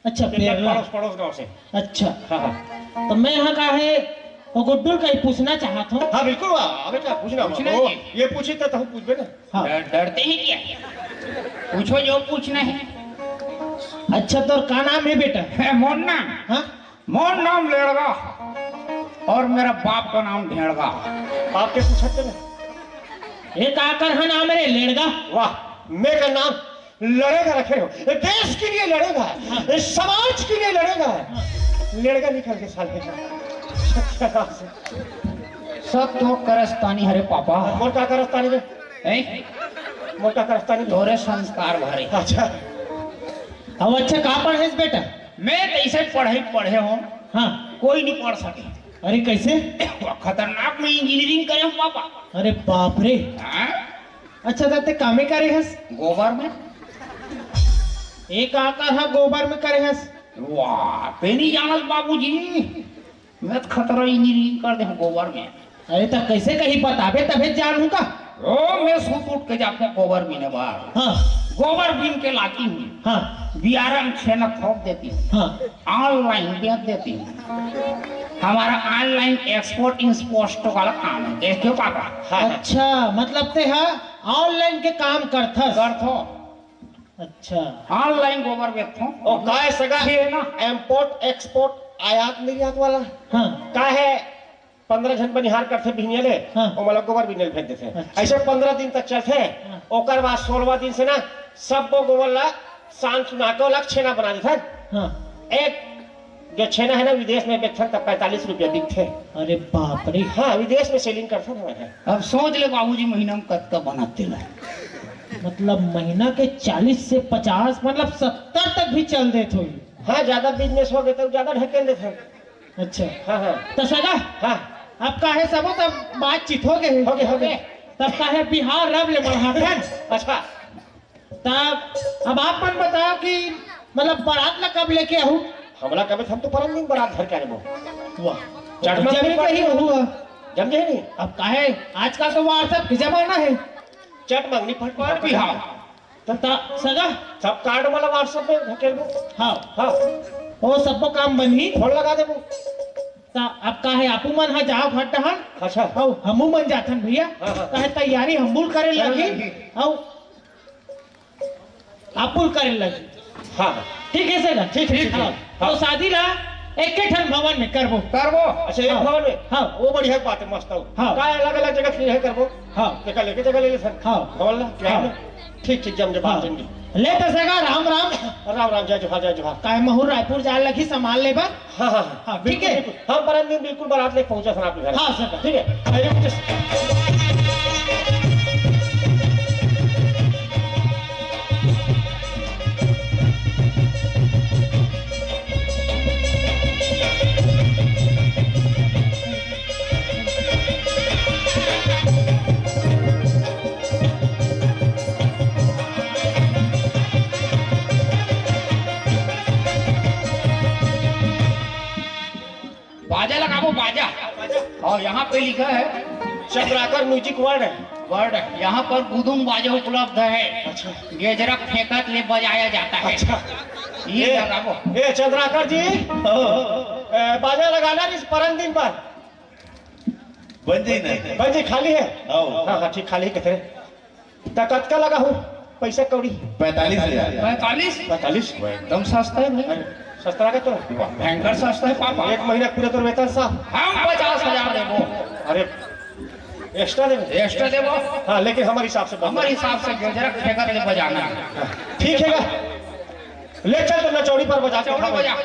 अच्छा, बेरला। पड़ोस, पड़ोस गांव से। अच्छा। हाँ, हाँ। तो मैं यहाँ का है, वो गुड्डू का ही पूछना चाहत हूँ। हाँ, बिल्कुल, वाह, अबे क्या पूछना हुआ? पूछना ओ, जी। ये पूछी तो तहु पूछबे ना। हाँ। डर-, डरते ही क्या? पूछो जो पूछना है। अच्छा, तोर का नाम है बेटा? है मोर नाम? हाँ? मोर नाम लेड़गा और मेरा बाप का नाम ढेड़गा। आपके पूछत ना? एक आकर है नाम रे लेड़गा। वाह, मैं का नाम लड़ेगा रखे हो, देश के लिए लड़ेगा, हाँ। समाज के लिए लड़ेगा, हाँ। लड़ेगा निकल के साले। सत्यानाश। सब तो करस्तानी हरे पापा। मोर का करस्तानी रे? हैं? मोर का करस्तानी रे? तोरे संस्कार भारी। अच्छा। अब अच्छा का पढ़े बेटा? मैं कैसे पढ़े, पढ़े हूँ? हाँ। कोई नहीं पढ़ सके। अरे कैसे? खतरनाक, मैं इंजीनियरिंग करे हूँ पापा। अरे बाप रे। हाँ? अच्छा, त ते कामे करे हस? गोबर में। एक आकर हा गोबर में करे हस? वाह, ते नहीं जानत बाबूजी, मैं तो खतरा इंजीनियरिंग कर दे हूँ गोबर में। अरे, त कैसे कहीं बताबे तभे जानू का? ओ, मैं सुत उठ के जाते हूँ गोबर बीने बार। हाँ। गोबर बीन के लाती हूँ। हाँ। बियारा में छेना खोप देती हूँ। हाँ। ऑनलाइन बेच देती हूँ। हमारा ऑनलाइन एक्सपोर्ट इंपोर्ट वाला काम है, देख के पापा। हाँ। अच्छा, मतलब ते हा ऑनलाइन के काम करथस? करथो। अच्छा। ऑनलाइन गोबर बेचथो। ओ, काय सगा? छेना। इम्पोर्ट एक्सपोर्ट, आयात निर्यात वाला। हाँ। का है, पंद्रह झन बनिहार करथे बिहनिया ले, हाँ। ओमन ला गोबर बीने ल भेज देथे। अच्छा। ऐसे पंद्रह दिन तक चलथे, हाँ। ओकर बाद सोलहवाँ दिन से ना सब्बो गोबर ला सान सुना के ओला छेना बना देथन। हाँ। एक जो छेना है ना विदेश में बेचथन तब पैंतालीस रुपया बिकथे। अरे बाप रे। हाँ, विदेश में सेलिंग करथन हमन ह। अब सोच ले बाबूजी महीना में कतका बनाथे ला। मतलब महीना के चालीस से पचास, मतलब सत्तर तक भी चल देत होही। हाँ, ज्यादा बिजनेस हो गया तो ज्यादा ढकेल देथन। अच्छा। हाँ, हाँ। त सगा, हाँ। अब काहे सबो तब बातचीत हो गए? हो गए, हो गए। तब काहे बिहाव रब ले मढ़ाथन? अच्छा। तब अब आप मन बताओ कि मतलब बारात ला कब लेके आहू? हमला कबे हम तो परन दिन बारात धर के आबो। वाह। चटमंगनी जब कही पार्टी। हुआ। जम जाए नहीं। अब काहे आजकल तो WhatsApp के जमाना है। चटमंगनी फट पर बिहाव। त, त सगा? सब कार्ड वाला WhatsApp में ढकेलबो। हाँ। हाँ। ओ सब्बो काम बनही। फोन लगा देबो। त अब काहे आपू मन हा जाओ घर डहर। अच्छा। अउ हमू मन जाथन भैया। हाँ, हाँ। काहे तैयारी हमू ल करे करे लगही। लगही। अउ आपू ल करे लगही। हाँ, हाँ। ठीक है सगा? ठीक है, ठीक है। हाँ। हाँ। तो शादी ला एके ठन भवन में करबो। करबो। अच्छा, एक हाँ। भवन में? हाँ। वो बढ़िया बात है, मस्त हो। हाँ। का अलग-अलग जगह के लिए करबो? हाँ। तेकर लेके जगह ले ले सन। हाँ। भवन ला, क्या हाँ। है? ठीक, ठीक, जम, जम, हाँ। जम, जम। ले त सगा, राम, राम। राम, राम, जय जोहार, जय जोहार। काय महूँ रायपुर जाए लगही सामान लेबर? हाँ, हाँ, हाँ। हाँ, ठीक बिल्कुल, है। बिल्कुल। हम परन दिन बिल्कुल बारात लेके पहुँचा सन आपके घर। हाँ, सगा। ठीक है। Very good। बाजा लगाबो, बाजा। और यहाँ पे लिखा है चंद्राकर म्यूजिक वर्ल्ड है। वर्ल्ड, यहाँ पर गुदुम बाजा उपलब्ध है। अच्छा। गेजरा फेंकत ले बजाया जाता है। अच्छा। ये ए, लगाबो। ए, चंद्राकर जी, ए, बाजा लगाना इस परन दिन पर। बन जाई ना। बन जाई, खाली है? आओ। हाँ, हाँ, ठीक, खाली है, कहते हैं। त कतका लगाहूँ पैसा कौड़ी? पैंतालीस हजार। पैंतालीस? पैंतालीस? वो एकदम सस्ता है भाई। अरे, सस्ता लगा तो? वाह, भयंकर सस्ता है पापा। एक महीना पूरा तो वेतन साहब। हम पचास हजार देबो। अरे, एक्स्ट्रा देबो? एक्स्ट्रा देबो। हाँ, लेकिन हमारे हिसाब से बन हमर जाए। हिसाब से गेजरा फेंकत ले बजाना है। हाँ, ठीक है। ले चल तो नचौड़ी पर बजा के नचौड़ी खा। बजा।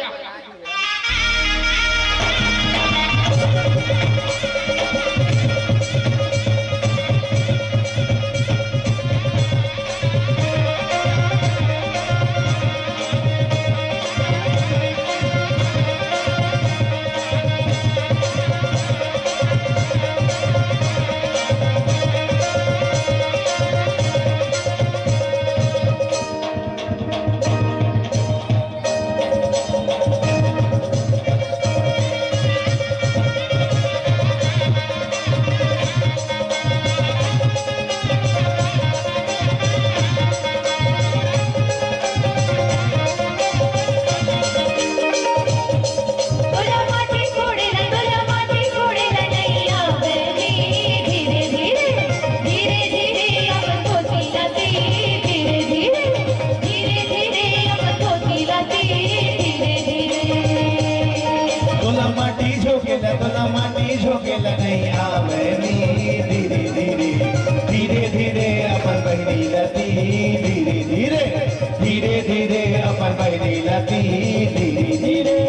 धीरे धीरे अपन धोती ला तीर, धीरे धीरे, धीरे धीरे अपन धोती ला तीर, धीरे धीरे। तोला माटी झोंकेला, तोला माटी झोंकेला नहीं आवे नी, धीरे धीरे, धीरे धीरे अपन बहिनी ला तीर, धीरे धीरे, धीरे धीरे अपन बहिनी ला तीर, धीरे धीरे।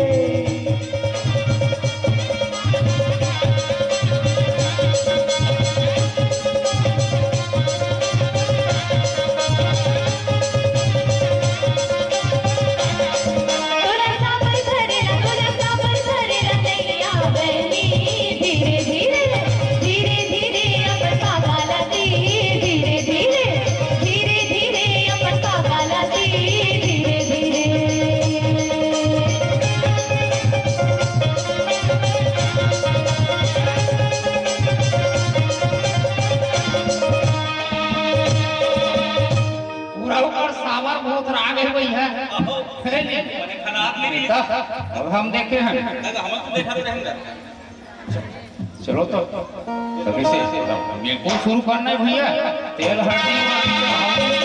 धीरे धीरे, धीरे धीरे अपन काका ला तीर, धीरे धीरे, धीरे धीरे अपन काका ला तीर, धीरे धीरे। पूरा ओकर सावर बहुत राग है भैया। अहो, है नी? बने खनात ले ली। त अब हम देखे हैं। नहीं, हम तो देखा रहे हैं। चलो तो, तभी से बिल्कुल शुरू करना है भैया। तेल हल्दी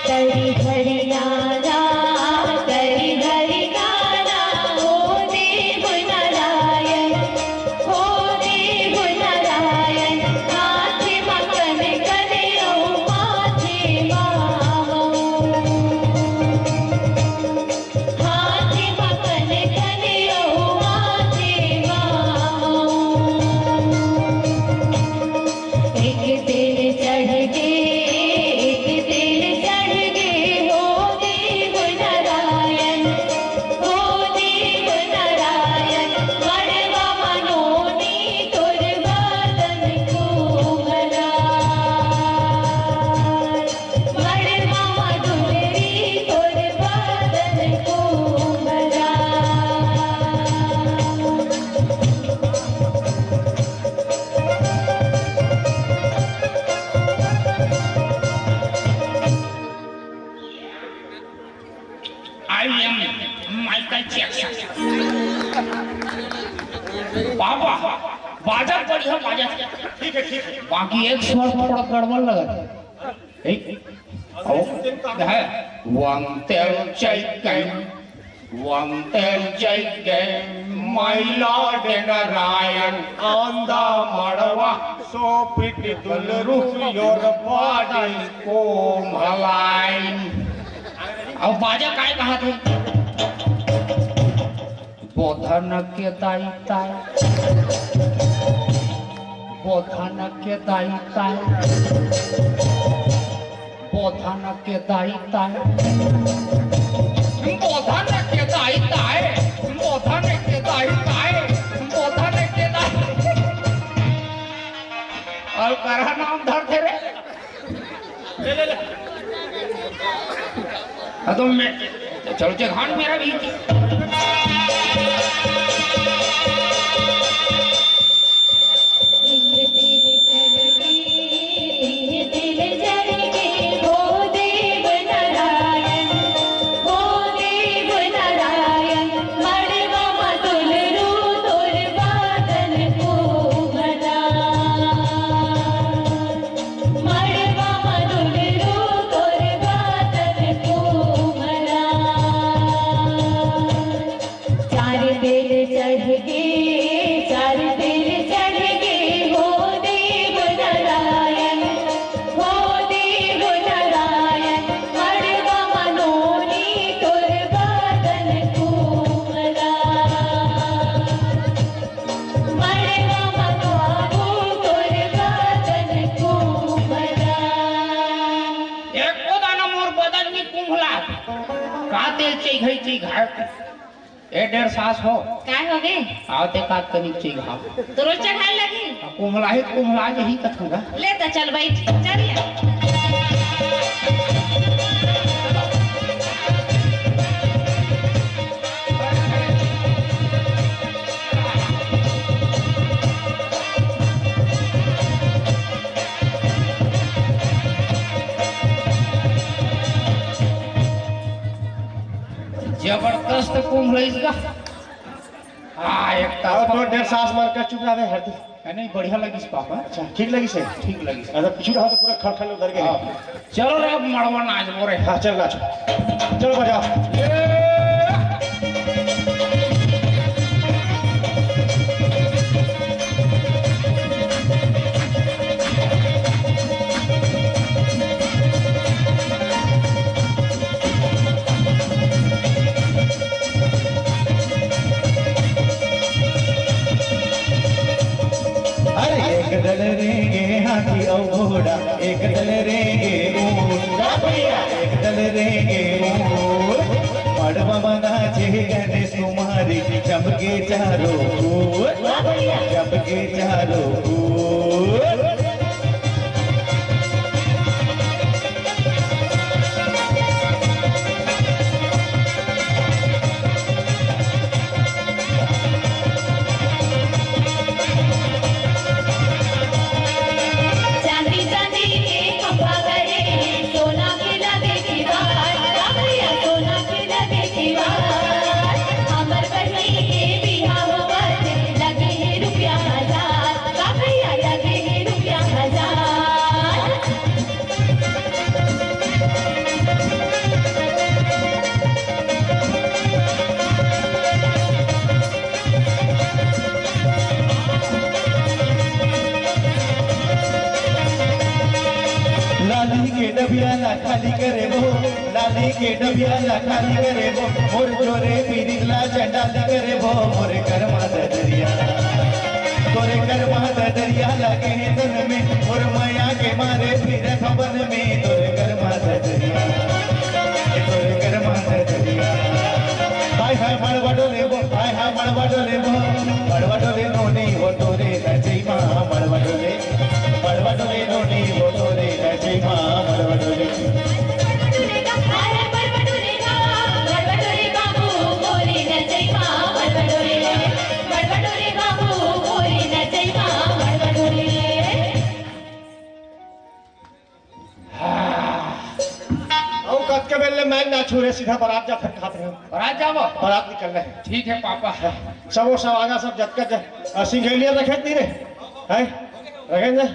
तरी घड़िया I am Michael Jackson। बाबा, बाजा बढ़िया बाजा। ठीक है, ठीक है। बाकी एक स्वर थोड़ा गड़बड़ लगा। एक, ओ, है। One tel Jacob, one tel Jacob, my lord Narayan, on the मड़वा, so pretty दुलरू, your body को भलाई। अब बाजा काय कहा थे? बोधन के दाई ताई, बोधन के दाई ताई, बोधन के दाई ताई, बोधन के दाई ताई, बोधन के दाई ताई, बोधन के दाई। अउ करा नाम धर थे रे। हाँ, तो मैं, चलो, चलो, हाँ, मेरा भी। मड़वा म दुलरू तोर बादल कोमला। चार तेल चढ़ गे, चार तेल चढ़ गे, हो देव नारायण, हो देव नारायण, मड़वा म नोनी तोर बादल कोमला। मड़वा म बाबू तोर बदन कुम्हला। एको दाना मोर बदन नी कुम्हला। का तेल चइघई चइघा? ए डेढ़ सास हो। काय होगे? आते का तनिक चइघा। तो रोज चढ़ाए लगी। कुम्हला ही कुम्हला यही कथूंगा। ले त चल बैठ, चल ले। जबरदस्त कुंभ रईस गा। हाँ, एक अउ तरफा। तो डेढ़ सास मन का चुप रहे हरदी। नहीं, बढ़िया लगिस पापा। अच्छा, ठीक लगिस हे? ठीक लगिस। अगर पीछू रहा तो पूरा खल खल उतर के। हाँ। चलो रे, अब मड़वा नाचबो रे। हाँ, चल नाच। चलो बजाओ। अरे एक दल रेंगे हाथी अउ घोड़ा, एक दल रेंगे ऊंट। वाह भैया। एक दल रेंगे ऊंट। मड़वा म नाचे गणेश कुमारी, जम के चारों ओर। वाह भैया। जम के चारों ओर। चांदी चांदी के खंभा गड़े, सोना के लगे दीवार, का भैया सोना के लगे दीवार। हमर बहिनी के बिहाव होवत, लगे हे रुपया हजार, का भैया लगे हे रुपया हजार। लाली के डबिया ला खाली करे वो, लाली के डबिया ला खाली करे वो, मोर जोरे पीरित ला चंडाली करे वो, मोरे कर्मा ददरिया। तोरे कर्मा ददरिया लगे हे तन में, मोर मया के मारे फिरत हवन में, तोरे कर्मा ददरिया, तोरे कर्मा ददरिया। हाय हाय मड़वा डोले वो, हाय हाय मड़वा डोले वो, मड़वा डोले नोनी हो तोरे नचई मा, मड़वा डोले, मड़वा डोले नोनी हो तोरे नचई मा, मड़वा डोले। टूरे सीधा बारात जात हन, खात रहे। बारात जाबो? बारात निकलना है। ठीक है पापा। सब वो सब आगा, सब जतका ज-, अ, सिंघेलिया रखे नहीं रे? हैं? रखे ना?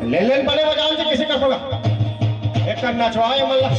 ले ले बड़े बजाओ जी, किसी का होगा। एक का नचवाए मल्ला।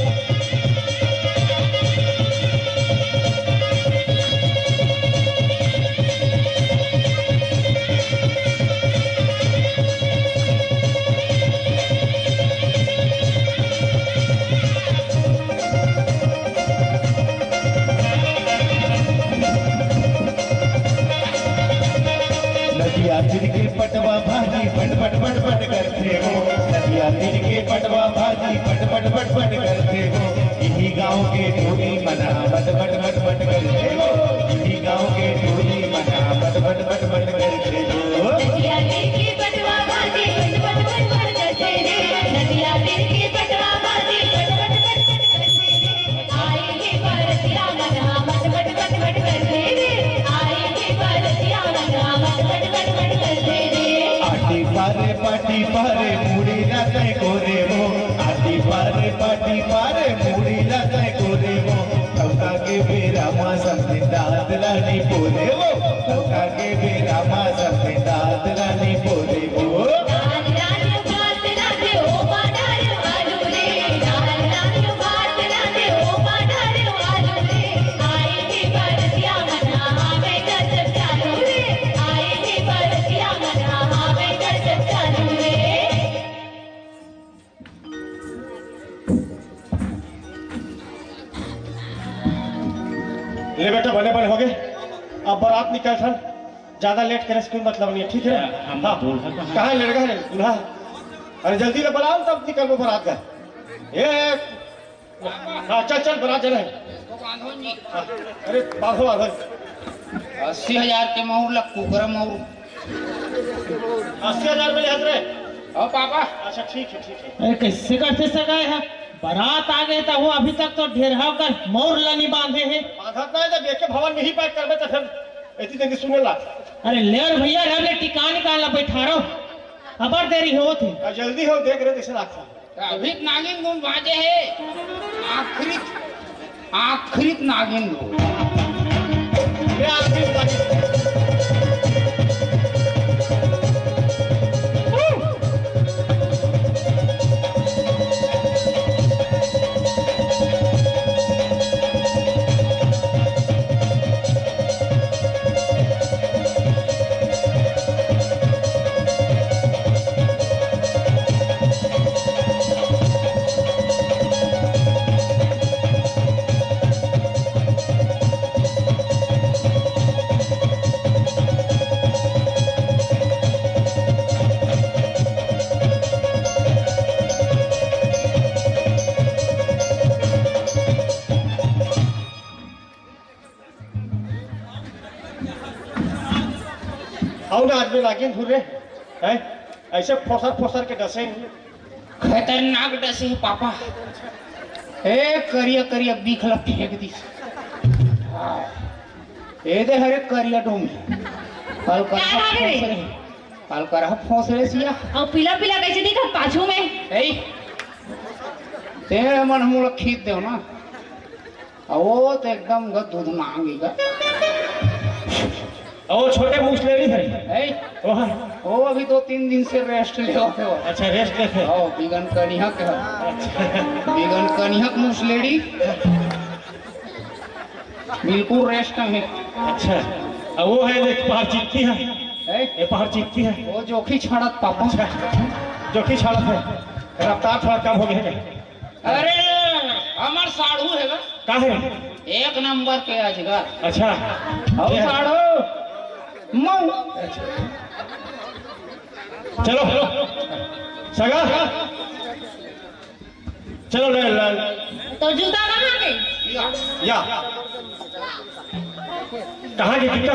नदिया तीर के पटवा भाजी पट पट पट पट करथे हो। नदिया तीर के पटवा भाजी पट पट पट पट करथे हो। इही गांव के टूरी मन बट बट बट बट करथे हो। इही गांव के टूरी मन बट बट बट बट करथे हो। नदिया तीर के पटवा भाजी पट पट पट पट करथे रे। नदिया तीर के पटवा भाजी पट पट पट पट करथे रे। आए हे बरतिया मन हा मट मट मट मट करथे रे। आए हे बरतिया मन हा मट मट मट मट करथे रे। आटी पारे पाटी पारे मुड़ी ला तय कोरे वो। आटी पारे पाटी पारे मुड़ी ला तय कोरे वो। तौका के बेरा मा समझे दांत ला नी पोरे वो। तौका के बेरा मा समझे दांत ला नी पोरे वो। ले बेटा, बने बने हो गे। अब बारात निकलथन, ज्यादा लेट करे से कोई मतलब नहीं है, ठीक है ना? हम हाँ। दूल्हा कहाँ है? कहाँ है लड़का रे, दूल्हा? अरे जल्दी ले बुलाओ, तब निकलबो बारात का। ए, हाँ, चल चल, बारात जाना है। हाँ, अरे बांधो, बांधो। अस्सी हजार के मऊर ला कुकरा मऊर। अस्सी हजार में लेहत रे? ओ पापा। अच्छा, ठीक है, ठीक है। अरे, कैसे करथे सगा हे? बारात आ गे त वो अभी तक तो ढेरहा कर मऊर ला नहीं बांधे हे। बांधत ना हे त देख के भवन में ही पैक करबे त फिर एती तेती सुने ला। अरे ले रे भैया, रह ले टिकानी का ला बैठा रहो। अबर देरी होत हे। आ, जल्दी हो, देख रे, कैसे लागथे। अभी नागिन गुम बाजे हे। आखिरी, आखिरी नागिन गुम। ये आखिरी नागिन। अउ ना आदमी लागिन धुर रे, हैं? ऐसे फोसर फोसर के डसे नहीं। खतरनाक डसे हे पापा। ए करिया करिया बीख ला फेंक दिस। ए दे हरे करिया डोमी। हल्का का रे? फोसरे। हल्का रहा फोसरे सिया। अउ पीला पीला कैसे दिखत पाछू में? ए, ते मन मोला खींच देव ना। अ, वो तो एकदम ग-, दूध मांगी ग। अ, वो छोटे मूछ ले ली है। ए? वो है। वो अभी दो तीन दिन से रेस्ट ले होते हो। अच्छा, रेस्ट लेते हैं। ओ, बिगन कनिया के। अच्छा। बिगन कनिया के मूछ लेडी। बिल्कुल रेस्ट में। अच्छा। अ, वो है, देख, पहाड़ चित्ती है। ए? ये पहाड़ चित्ती है। वो जोखी छाड़त पापा। अच्छा। जोखी छाड़त है। रफ्तार थोड़ा कम हो गया है। अरे, हमर साढ़ू हे गा। का हे? एक नंबर के अजगर। अच्छा। अउ ये साढ़ू, मऊ। चलो, सगा। चलो, ले, ले। तो जूता कहाँ गे? या। कहाँ गे जूता?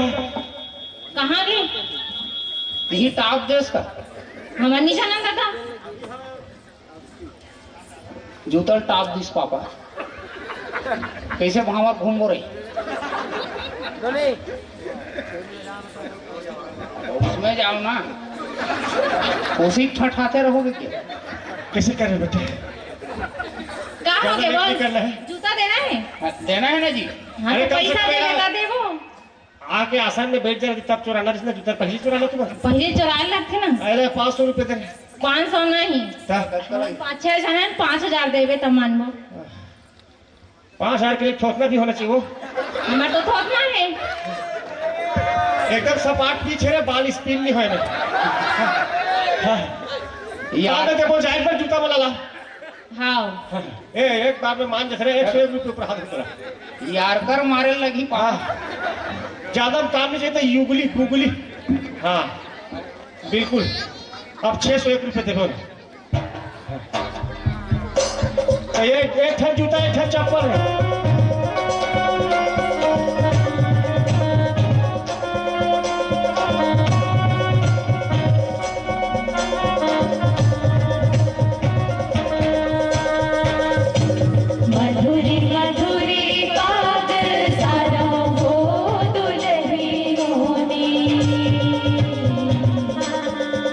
कहाँ गे? यही टाप देस का? हमर नी जानन दादा। जूता टाप दिस पापा। कैसे भावर घूमबो रे? उसमें जाओ ना, उसी ठठाते रहोगे क्या? कैसे करे बेटे? का हो गया, बोल? जूता देना है? हाँ, देना है ना जी। हाँ, अरे, तो कम से पैसा कम दे यार, देता, देबो। आके आसन में बैठ जा, तब चुराना, जिसने जूता पहले चुरा लो तुम। पहले चुराए लगथे ना। अरे, पाँच सौ रुपये दे। पाँच सौ नहीं। क्या? पाँच छह जन है, पाँच हजार देबे तब मानबो। पाँच हजार के लिए थोथना भी होना चाहिए वो। हमार तो थोथना है। एकदम सपाट पीछे रे, बाल स्पिन नहीं होए रे। हाँ। यार। बाद में देखो, जाए पर जूता वाला ला। हाँ। हाँ। ए, एक बार में मान जैसे एक सौ एक रुपये ऊपर हाथ उतरा। यार कर मारे लगी पा। हाँ। ज्यादा काम नहीं चाहिए तो युगली, गुगली। हाँ। बिल्कुल। अब छह सौ एक रुपये देखो ना। तो ये एक ठन जूता, एक ठन चप्पल है। मधुरी मधुरी बात सारो हो दुलही मोनी।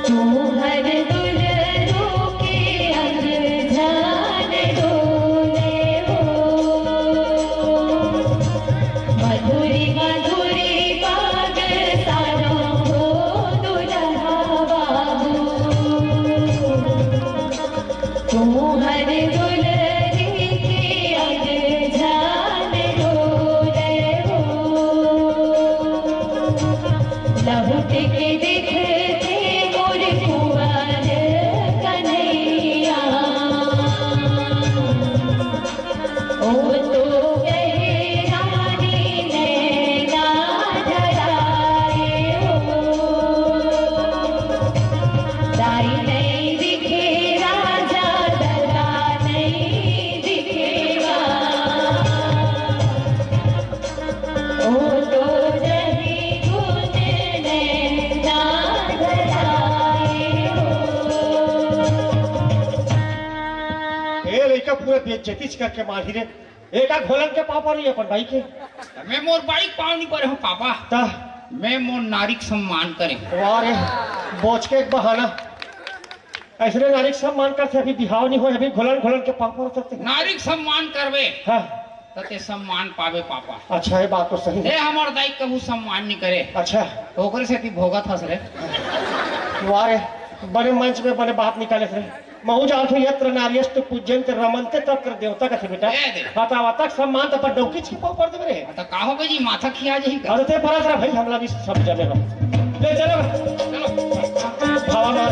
तोहर दुलरू के अंग जान डोले हो। मधुरी मधुरी बात सारो हो दुलहा बाबू। तोहर दुलरी के अंग जान डोले हो। लहुट के देखते मोर कुंवर कन्हैया। ओ तो कहे रानी नैना धराए हो। दाई नहीं दिखे राजा, ददा नहीं दिखेगा। ओ तो जही गुण नैना धराए हो। ए लइका पूरा बेइज्जती करके मारी रे। एका घोलन के पाँव परी अपन भाई के। मैं मोर बाई के पाँव नहीं परे हूँ पापा। ता? मैं मोर नारी के सम्मान करे हूँ। वाह रे, बोच के एक बहाना। ऐसने नारी के सम्मान करथे, अभी बिहाव नहीं होए, अभी घोलन घोलन के पाँव परे सकथे। नारी के सम्मान करबे। हाँ। त ते सम्मान पाबे पापा। अच्छा, ये बात तो सही है। ए हमर दाई कभू सम्मान नहीं करे। अच्छा। तो ओकरे सेती भोगत हस रे। वाह रे, बने मंच में बने बात निकाले रे। महू जानथों, यत्र नार्यस्तु पूज्यन्ते रमन्ते तत्र देवता कथे बेटा। ए दे। बतावा तक सम्मान त पर डौकी छिपाव कर देबे रे। त का हो गई जी, माथा खिया जाही का? अरे ते परा जरा भाई, हमला भी सब जमे रहो। ले चलो। चलो। हवा मार।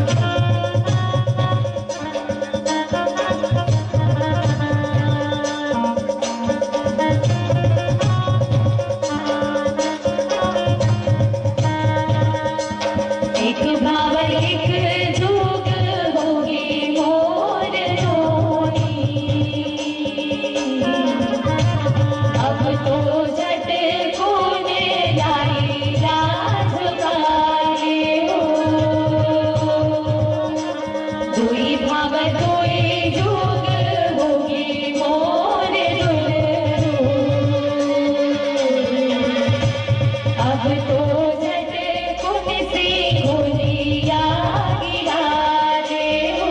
एक भाव एक जोग होगे मोर नोनी। अब तो झट कोन लाई लाज काले हो। दुई भाव दुई जोग होगे मोर दुलरू। अब तो झट कुन से होलिया गिरा दे हो।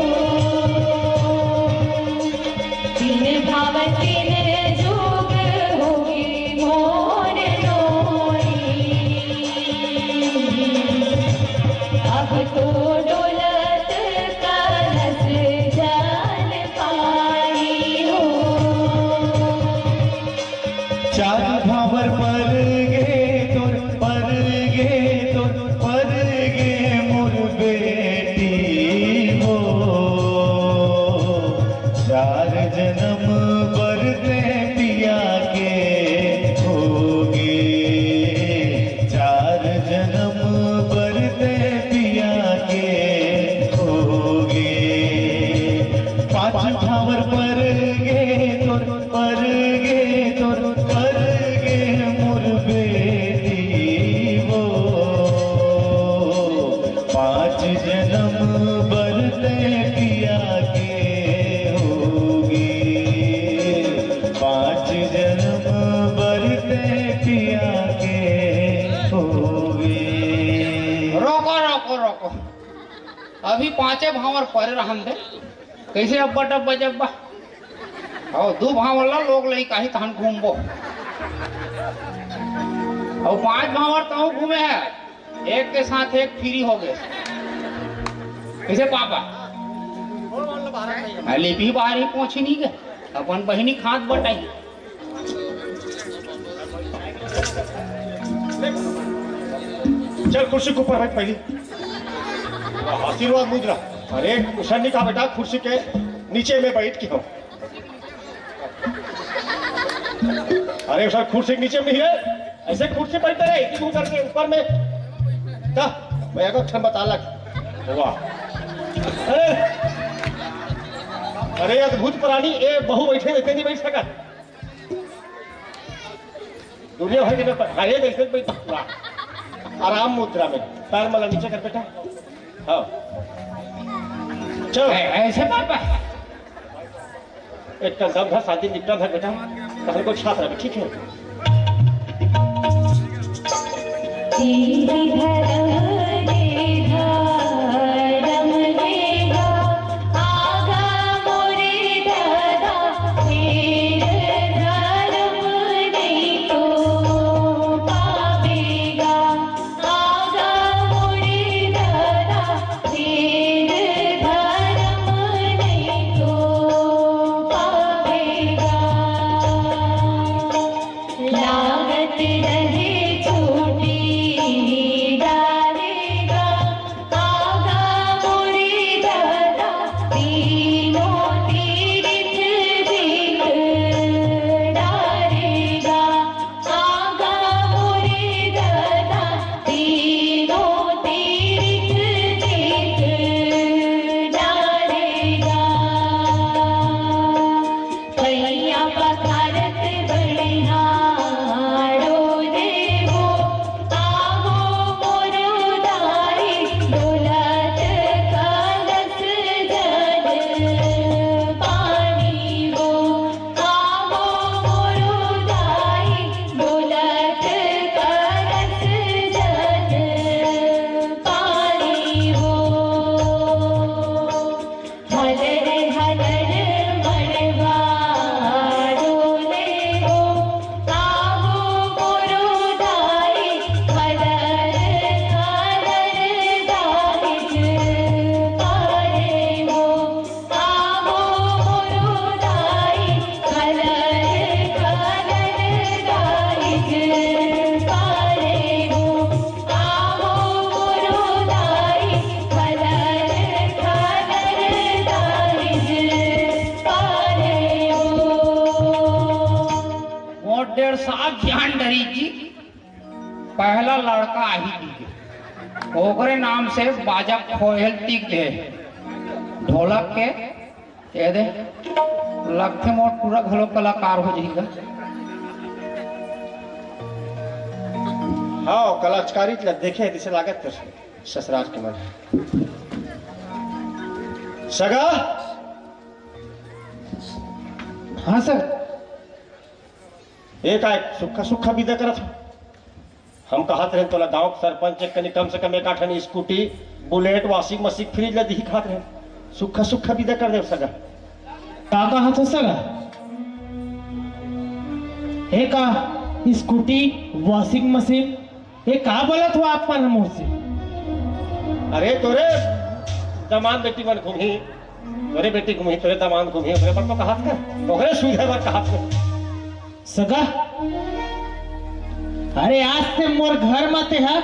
तीन भाव तीन जोग होगे मोर नोनी। अब तो डोलत कलश जल पाई हो। चार भावर पर गे तोर, पर गे तोर, पर गे मोर बेटी हो। चार जनम बर ते पिया के होगे, चार जनम बर ते पिया के होगे। पाँच भावर पर पांचे भांवर परे रहन दे। कइसे अब्बा डब्बा जब्बा? अउ दू भांवर ला लोग लइका ही तहन घूमबो। अउ पांच भांवर तहूं घूमे हे, एक के साथ एक फ्री हो गे। कइसे पापा? हाँ, लेपी बाहर ही पहुंची नहीं गे, अपन बहिनी खात बटाई। चल कुर्सी के ऊपर बैठ पहली। आशीर्वाद मुद्रा। अरे, उसन नहीं कहा बेटा, कुर्सी के नीचे में बैठ के हो। अरे सर, कुर्सी के नीचे में नहीं है, ऐसे कुर्सी बैठते रहे, इधर उधर के ऊपर में। का? मैं एक क्षण बता लग। वाह। अरे, अरे अद्भुत प्राणी, ए बहू बैठे रहते नहीं बैठ सका। दुनिया भर के मैं पढ़ाए जैसे भाई, वाह। आराम मुद्रा में पैर मला नीचे कर बेटा। हाँ। चलो। ऐ-, ऐसे पापा। एक कदम धर, शांति निपटा धर बेटा। तहन को छात्र अभी ठीक है। मोर डेढ़ साल ज्ञान डरी जी, पहला लड़का आही जी, ओकरे नाम से बाजा खोयल टिक दे, ढोलक के ये दे, लगथे मोर टूरा घलो कलाकार हो जाही गा। हाँ, कलाकारी ला देखे हे, जैसे लागत कर ससुराल के मन। सगा? हाँ सर। ए काय सुक्खा सुक्खा बिदा करत हो? हम कहत रहेन तोला गांव के सरपंच एक कनी कम से कम एक आठन scooty, bullet, washing machine, fridge ला दिही कहत रहेन। सुक्खा सुक्खा बिदा कर देव सगा। का कहत हो सगा? ए का स्कूटी, वॉशिंग मशीन, ए का बोलत हो आप मन मोर से? अरे तोरे दमांद बेटी मन घूमही, तोरे बेटी घूमही, तोरे दमांद घूमही, ओकरे बर तो कहत हे, ओकरे सुविधा बर कहत हे। सगा, अरे आज ते मोर घर म तेहा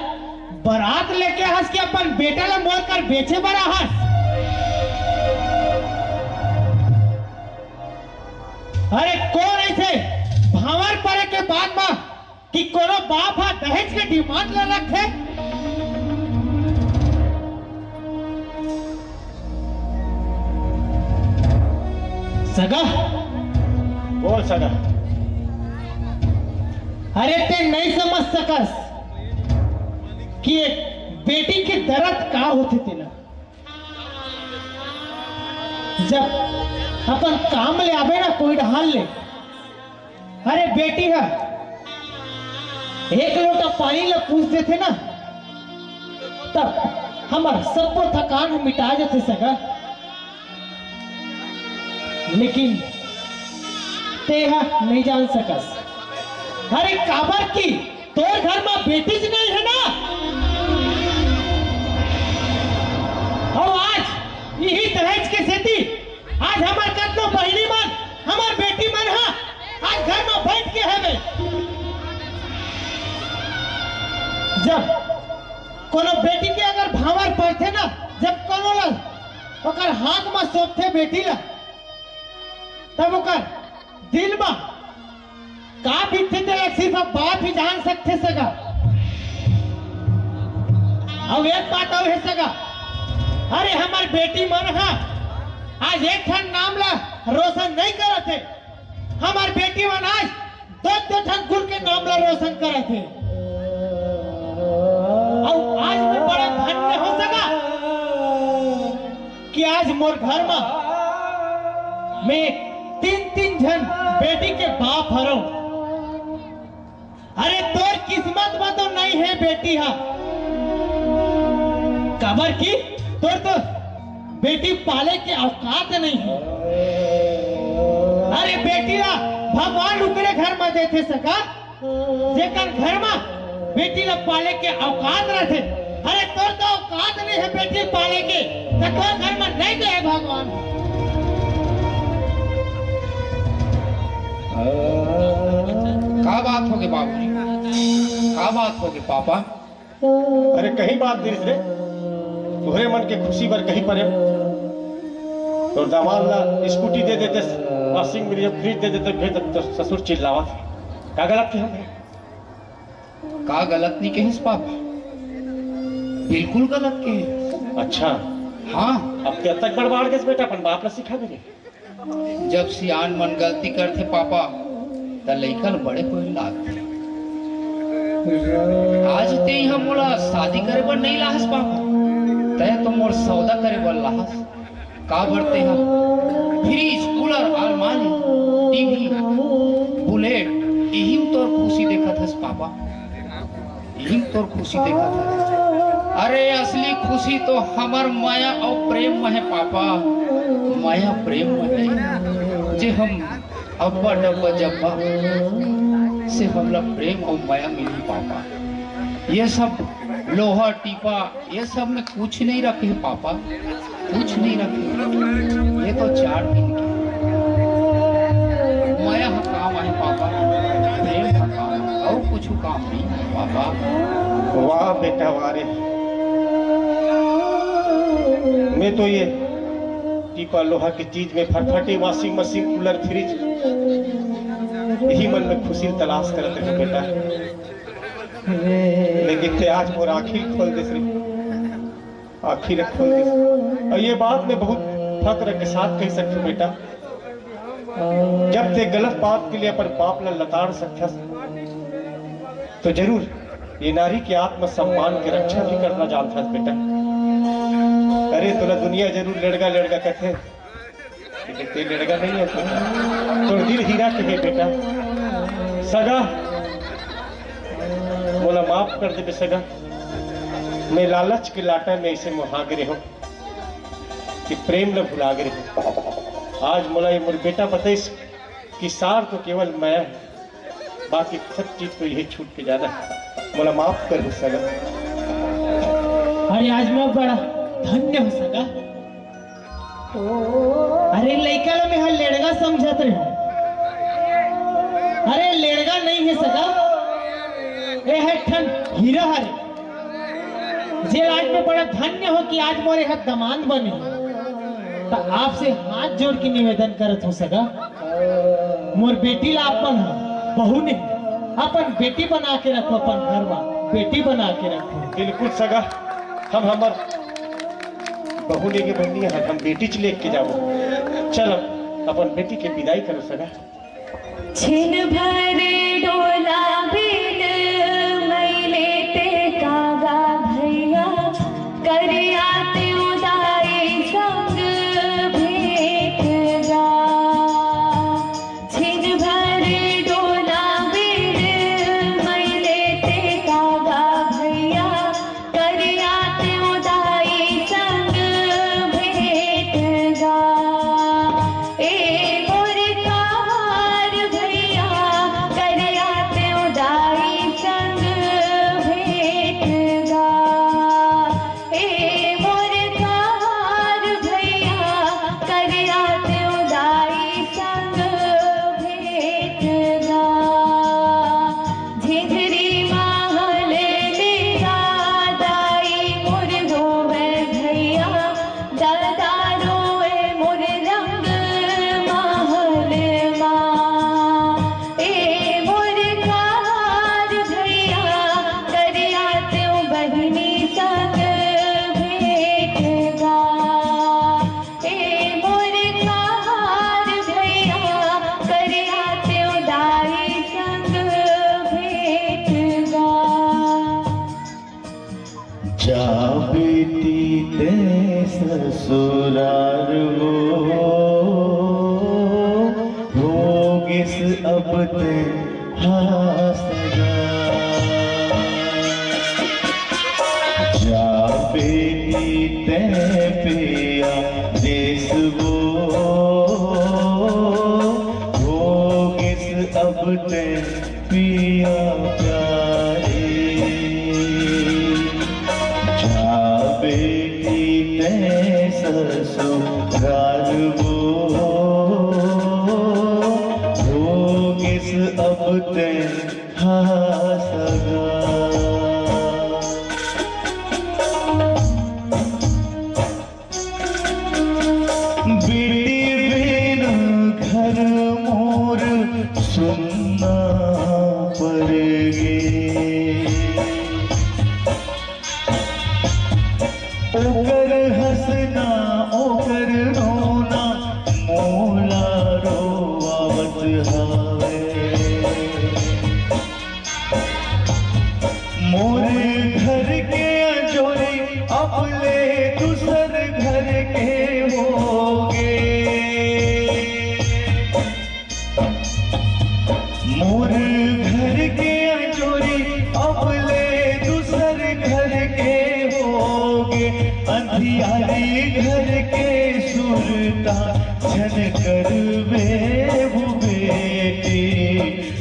बरात लेके हस कि अपन बेटा ला मोर कर बेचे बर आहस? अरे कोन अइसे भांवर परे के बाद म कि कोनो बाप ह दहेज के डिमांड ला रखथे? सगा। बोल सगा। अरे ते नहीं समझ सकस कि एक बेटी के दर्द का होथे तेला। जब अपन काम ले आबे ना कोई डहान ले, अरे बेटी ह एक लोटा पानी ला पूछ देथे ना, तब हमर सब्बो थकान ह मिटा जथे सगा, लेकिन तेहा नइ जान सकस। अरे काबर कि तोर घर म बेटीच नइ हे ना। अउ आज इही दहेज के सेती आज हमर कतनो बहिनी मन, हमर बेटी मन ह आज घर म बइठ के हवे। जब कोनो बेटी के अगर भांवर परथे ना, जब कोनो ला ओकर हाथ म सौंपथे बेटी ला, तब ओकर दिल म का बीतथे तेला सिर्फ अब बाप ही जान सकथे सगा। अउ एक बात अउ हे सगा, अरे हमर बेटी मन ह आज एक ठन नाम ला रोशन नइ करत हे, हमर बेटी मन आज दो दो ठन कुल के नाम ला रोशन करत हे। अउ आज मैं बड़ा धन्य हो सगा कि आज मोर घर म मैं तीन तीन झन बेटी के बाप हरव। अरे तोर किस्मत म तो नइ हे बेटी ह, काबर कि तोर तो बेटी पाले के औकात नइ हे। अरे बेटी ला भगवान ओकरे घर म देथे सगा, जेकर घर म बेटी ला पाले के औकात रथे। अरे तोर तो औकात नइ हे बेटी पाले के, त तोर घर म नइ दे हे भगवान। का बात होगे बाबूजी? का बात होगे पापा? अरे कहीं बात नइ रे, तोहरे मन के खुशी बर कहीं परे। तोर दामाद ला स्कूटी दे देते, वॉशिंग मशीन, फ्रिज दे देते, फिर तो ससुर चिल्लावत। का गलत के हम? का गलत नइ कहिस पापा? बिल्कुल गलत कहे। अच्छा। हाँ। अब ते अतक बड़बाड़ गेस बेटा, अपन बाप ला सिखा दे। जब सियान मन गलती करथे पापा, त लइका ल बड़े कोई लागथे। आज तें ह मोला शादी करे बर नइ लाहस पापा, तें तो मोर सौदा करे बर लाहस। काबर तें ह फ्रिज, कूलर, अलमारी, टीवी, बुलेट, इही म तोर खुशी देखत हस पापा। इही म तोर खुशी देखत हस। अरे असली खुशी तो हमर मया अउ प्रेम म हे पापा, मया प्रेम म हे, जे हम अब्बा डब्बा जब्बा से हमला प्रेम अउ मया मिलही पापा। ये सब लोहा टीपा ये सब में कुछ नइ रखे हे पापा, कुछ नइ रखे। ये तो चार दिन के मया ह काम आही पापा, प्रेम ह काम, अउ कुछ काम नइ हे पापा। वाह बेटा वाह रे, मैं तो ये टीपा लोहा के चीज में फटफटी, वॉशिंग मशीन, कूलर, फ्रिज, इही मन में खुशी तलाश करत रहेंव बेटा। लेकिन तें आज मोर आँखी खोल देस रे, आँखी खोल देस। अउ ये बात मैं बहुत फक्र के साथ कहि सकथंव बेटा, जब तें गलत बात के लिए अपन बाप ला लताड़ सकथस, तो जरूर ये नारी के आत्मसम्मान के रक्षा भी करना जानथस बेटा। अरे तोला दुनिया जरूर लेड़गा लेड़गा कथे, लेकिन तें लेड़गा नइ हस बेटा, तोर दिल हीरा के हे बेटा। सगा, मोला माफ कर देबे सगा, मैं लालच के लाटा में अइसे मोहा गे रहेंव कि प्रेम ल भुला गे रहेंव। आज मोला ये मोर बेटा बताइस कि सार तो केवल मया हे, बाकी सब चीज तो इही छूट के जाना हे। मोला माफ कर दे सगा। अरे आज मैं बड़ा धन्य हों सगा। अरे लइका ला मैं ह लेड़गा समझत रहेंव। अरे लेड़गा नइ हे सगा, ए ह एक ठन हीरा हरे, जे आज मैं बड़ा धन्य हों कि आज मोर ए ह दमांद बने। त आपसे हाथ जोड़ के निवेदन करत हों सगा, मोर बेटी ला अपन बहू नहीं, अपन बेटी बना के रखो, अपन घर में बेटी बना के रखो। बिल्कुल सगा, हम हमर बहू लेके बनी है, हम बेटी च लेके जाबो। चल, अपन बेटी के विदाई करो सगा। छिन भर डोला बिन मइले ते कागा भैया, करिया ते उदाई संग भेंट गा। छिन भर डोला बिन मइले ते कागा भैया, करिया ते उदाई ससुरार वो होगिस अब ते हासगा। जा बेटी ते पिया देस वो होगिस अब ते पिया प्यारी। जा बेटी ते ससुरार वो होगिस अब ते हासगा। बेटी बिन घर मोर सुन्ना परगे। ओकर हंसना, ओकर रोना मोला रोवावत हवे। मोर घर के अंजोरी अब ले दूसर घर के होगे। मोर घर के अंजोरी अब ले दूसर घर के होगे। अंधियारी घर के सुरता झन करबे वो बेटी।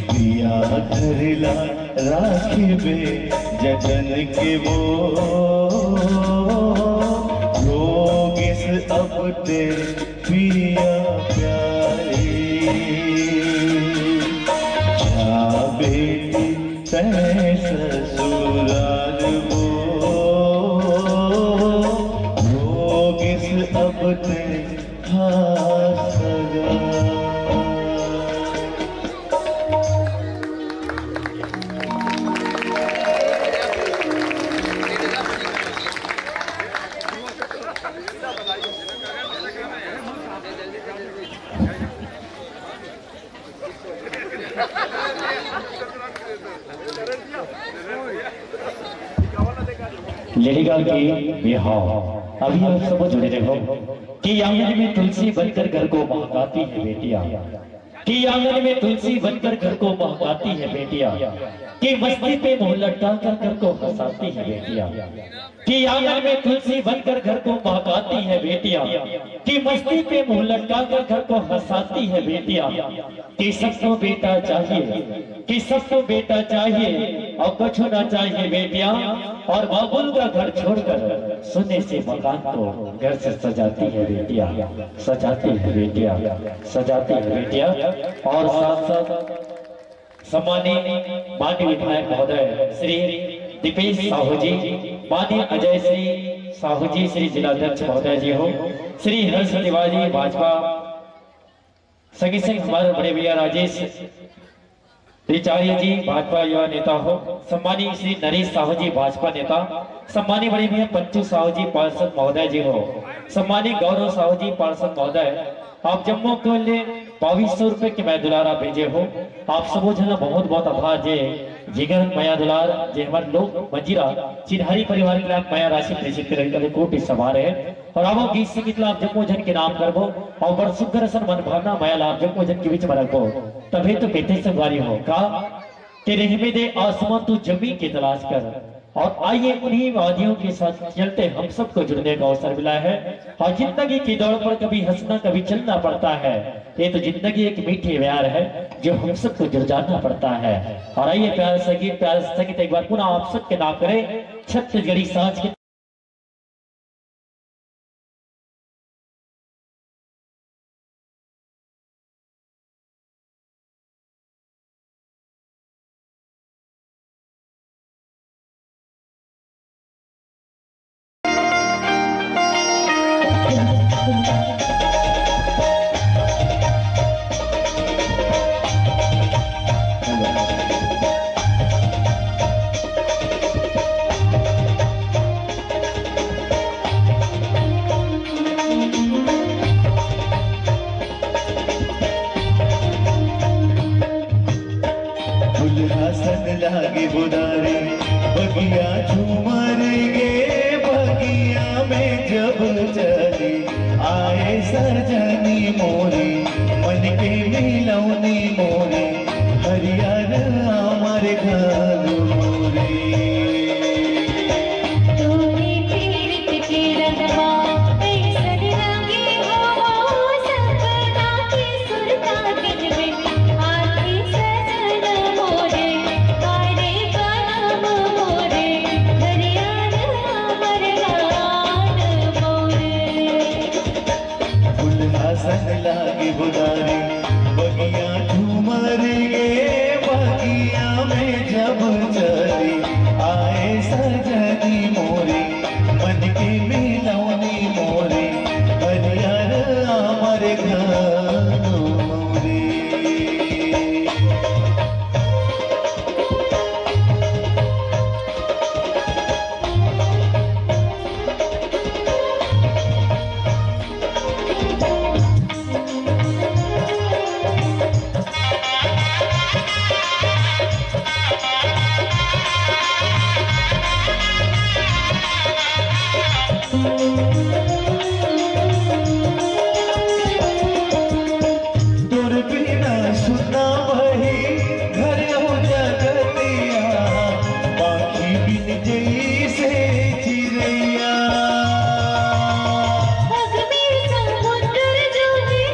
पिया घर ला राखबे जतन के वो होगिस अब ते पिया प्यारी। जा बेटी ते ससुरार वो होगिस अब ते हासगा। लेडीगर्ल के बिहाव। अभी आप सब जुड़े रहो कि आंगन में तुलसी बनकर घर को महकाती है बेटियां, कि आंगन में तुलसी बनकर घर को महकाती है बेटियां, कि मस्ती पे मुंह लटका कर घर को हंसाती है बेटियां, कि आंगन में तुलसी बनकर घर को महकाती है बेटियां, कि मस्ती पे मुंह लटका कर घर को हंसाती है बेटियां, कि सबको बेटा चाहिए, कि सबको बेटा चाहिए और कुछ ना चाहिए बेटियां, और बाबुल का घर छोड़कर सोने से मकान को घर से सजाती है बेटियां, सजाती है बेटियां, सजाती है बेटियां। और साथ साथ सम्माननीय माननीय विधायक महोदय श्री दीपेश साहू जी, माननीय अजय सिंह साहू जी, श्री जिलाध्यक्ष महोदय जी हो, श्री हर्ष तिवारी भाजपा, संगी संग हमारे बड़े भैया राजेश त्रिचार्य जी भाजपा युवा नेता हो, सम्माननीय श्री नरेश साहू जी भाजपा नेता, सम्माननीय बड़े भैया पंचू साहू जी पार्षद महोदय जी हो, सम्माननीय गौरव साहू जी पार्षद महोदय, आप जम्मो के लिए बाईस सौ रुपए के मैं दुलारा भेजे हो। आप सबो झन ला बहुत बहुत आभार जे जिगर मया दुलार जे हमारे लोक मंजीरा चिन्हारी परिवार के लिए आप मया राशि प्रेषित करे के लिए कोटि सभार है। और आवो गीत संगीत ला आप जम्मो झन के नाम करबो और बड़ सुग्घर असन मन भावना मया ला आप जम्मो झन के बीच में रखबो। तभे तो कहते संगवारी हो का कि रहमे दे आसमां तू जमीन की तलाश कर। और आइए उन्हीं वादियों के साथ चलते हम सबको जुड़ने का अवसर मिला है। और जिंदगी की दौड़ पर कभी हंसना कभी चलना पड़ता है। ये तो जिंदगी एक मीठी प्यार है जो हम सबको जुड़ जाना पड़ता है। और आइए प्यार संगीत प्यार संगीत एक बार पुनः आप सबके नाम करें छत्तीसगढ़ी सांझ के दुल्हा सन लागे बुधारे, बगिया झूमर गे, बगिया में जब चली आए सजनी मोरे, मन के मिलौनी मोरे, हरियर आमर घालू मोरे। तोरे पीरित के रंगवा अइसन रंगे हो, सपना के सुरता दिल में आके सजन मोरे, आरे बनम मोरे, हरियर आमर घाल मोरे। फुलहा सन लागे बुधारी, बगिया झूमर गे, बगिया में जब चली आए सजनी मोरे, मन के मिलौनी मोरे, हरियर आमर घाल मोरे। तोर बिना सुना वही घर अउ जगतिया, पाखी बिन जइसे चिरैया। अग्नि समुद्र जो है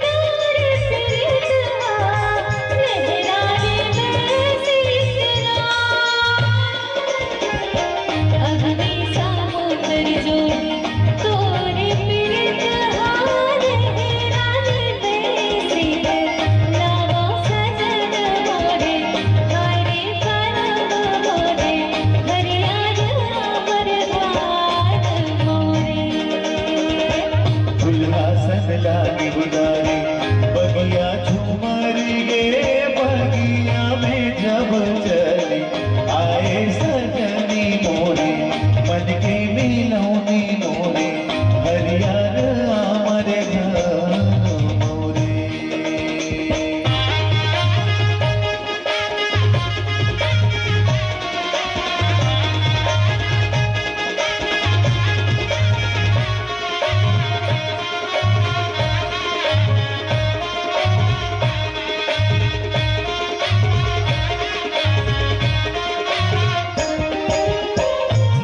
तोर प्रीत हा, लहराए महसीस ना। अग्नि समुद्र जो है तोर प्रीत हा, लहराए महसीस ना। सजन मोरे, हरे करम मोरे, हरियर आमर घाल मोरे। फुलहा सन लागे बुधारी, बगिया झूमर गे, बगिया में जब चली आए सजनी मोरे, मन के मिलौनी मोरे, हरियर आमर घाल मोरे।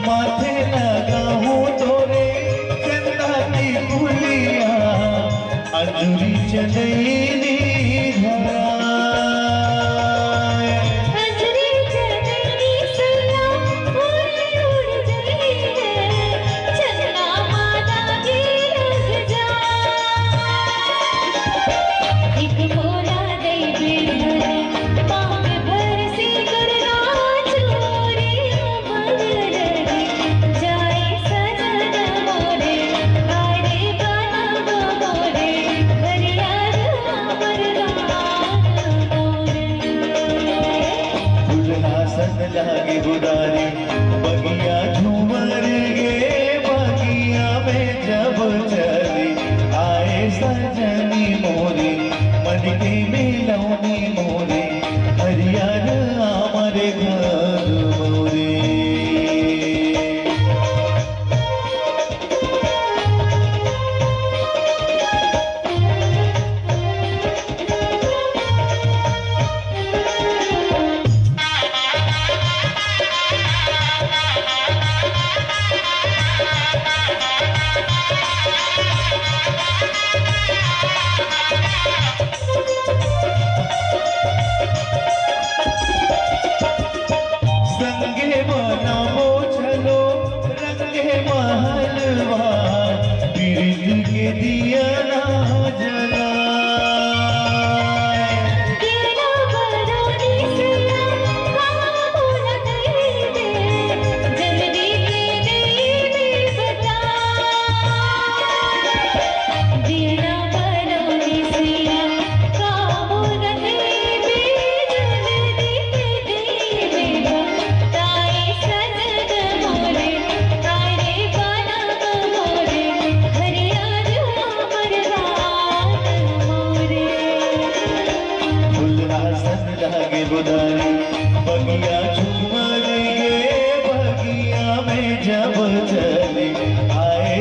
माथे लगाहूँ तोरे चंदा की फुलिया, अंजुरी चनैनी धराए। अंजुरी चनैनी सैया उड़ उड़ जइहे, चंदा माता की लग जाए। एक मोला दई बिरहन, मांग भर सिंदूर ना चूरी अमर लगे। जाए सजन मोरे, आरे बनम मोरे, हरियर आमर घाल मोरे। फुलहा सन लागे बुधारी, बगिया झूमर गे, बगिया में जब चली आए सजनी मोरे, मन के मिलौनी मोरे, हरियर आमर घाल मोरे। संगे बनाबो चलो रंगे महलवा, पीरित के दिया ना जलाए। दिया ना बरनी सिया, बाबू ना दे दे, जल्दी के दे दे बता। दिया ना बरनी सिया, बाबू ना दे दे, जल्दी के दे दे बता। ताई सजन मोरे, तारे बनम मोरे, हरियर आमर घाल मोरे। फुलहा सन लागे बुधारी, बगिया झूमर गे, बगिया में जब चली आए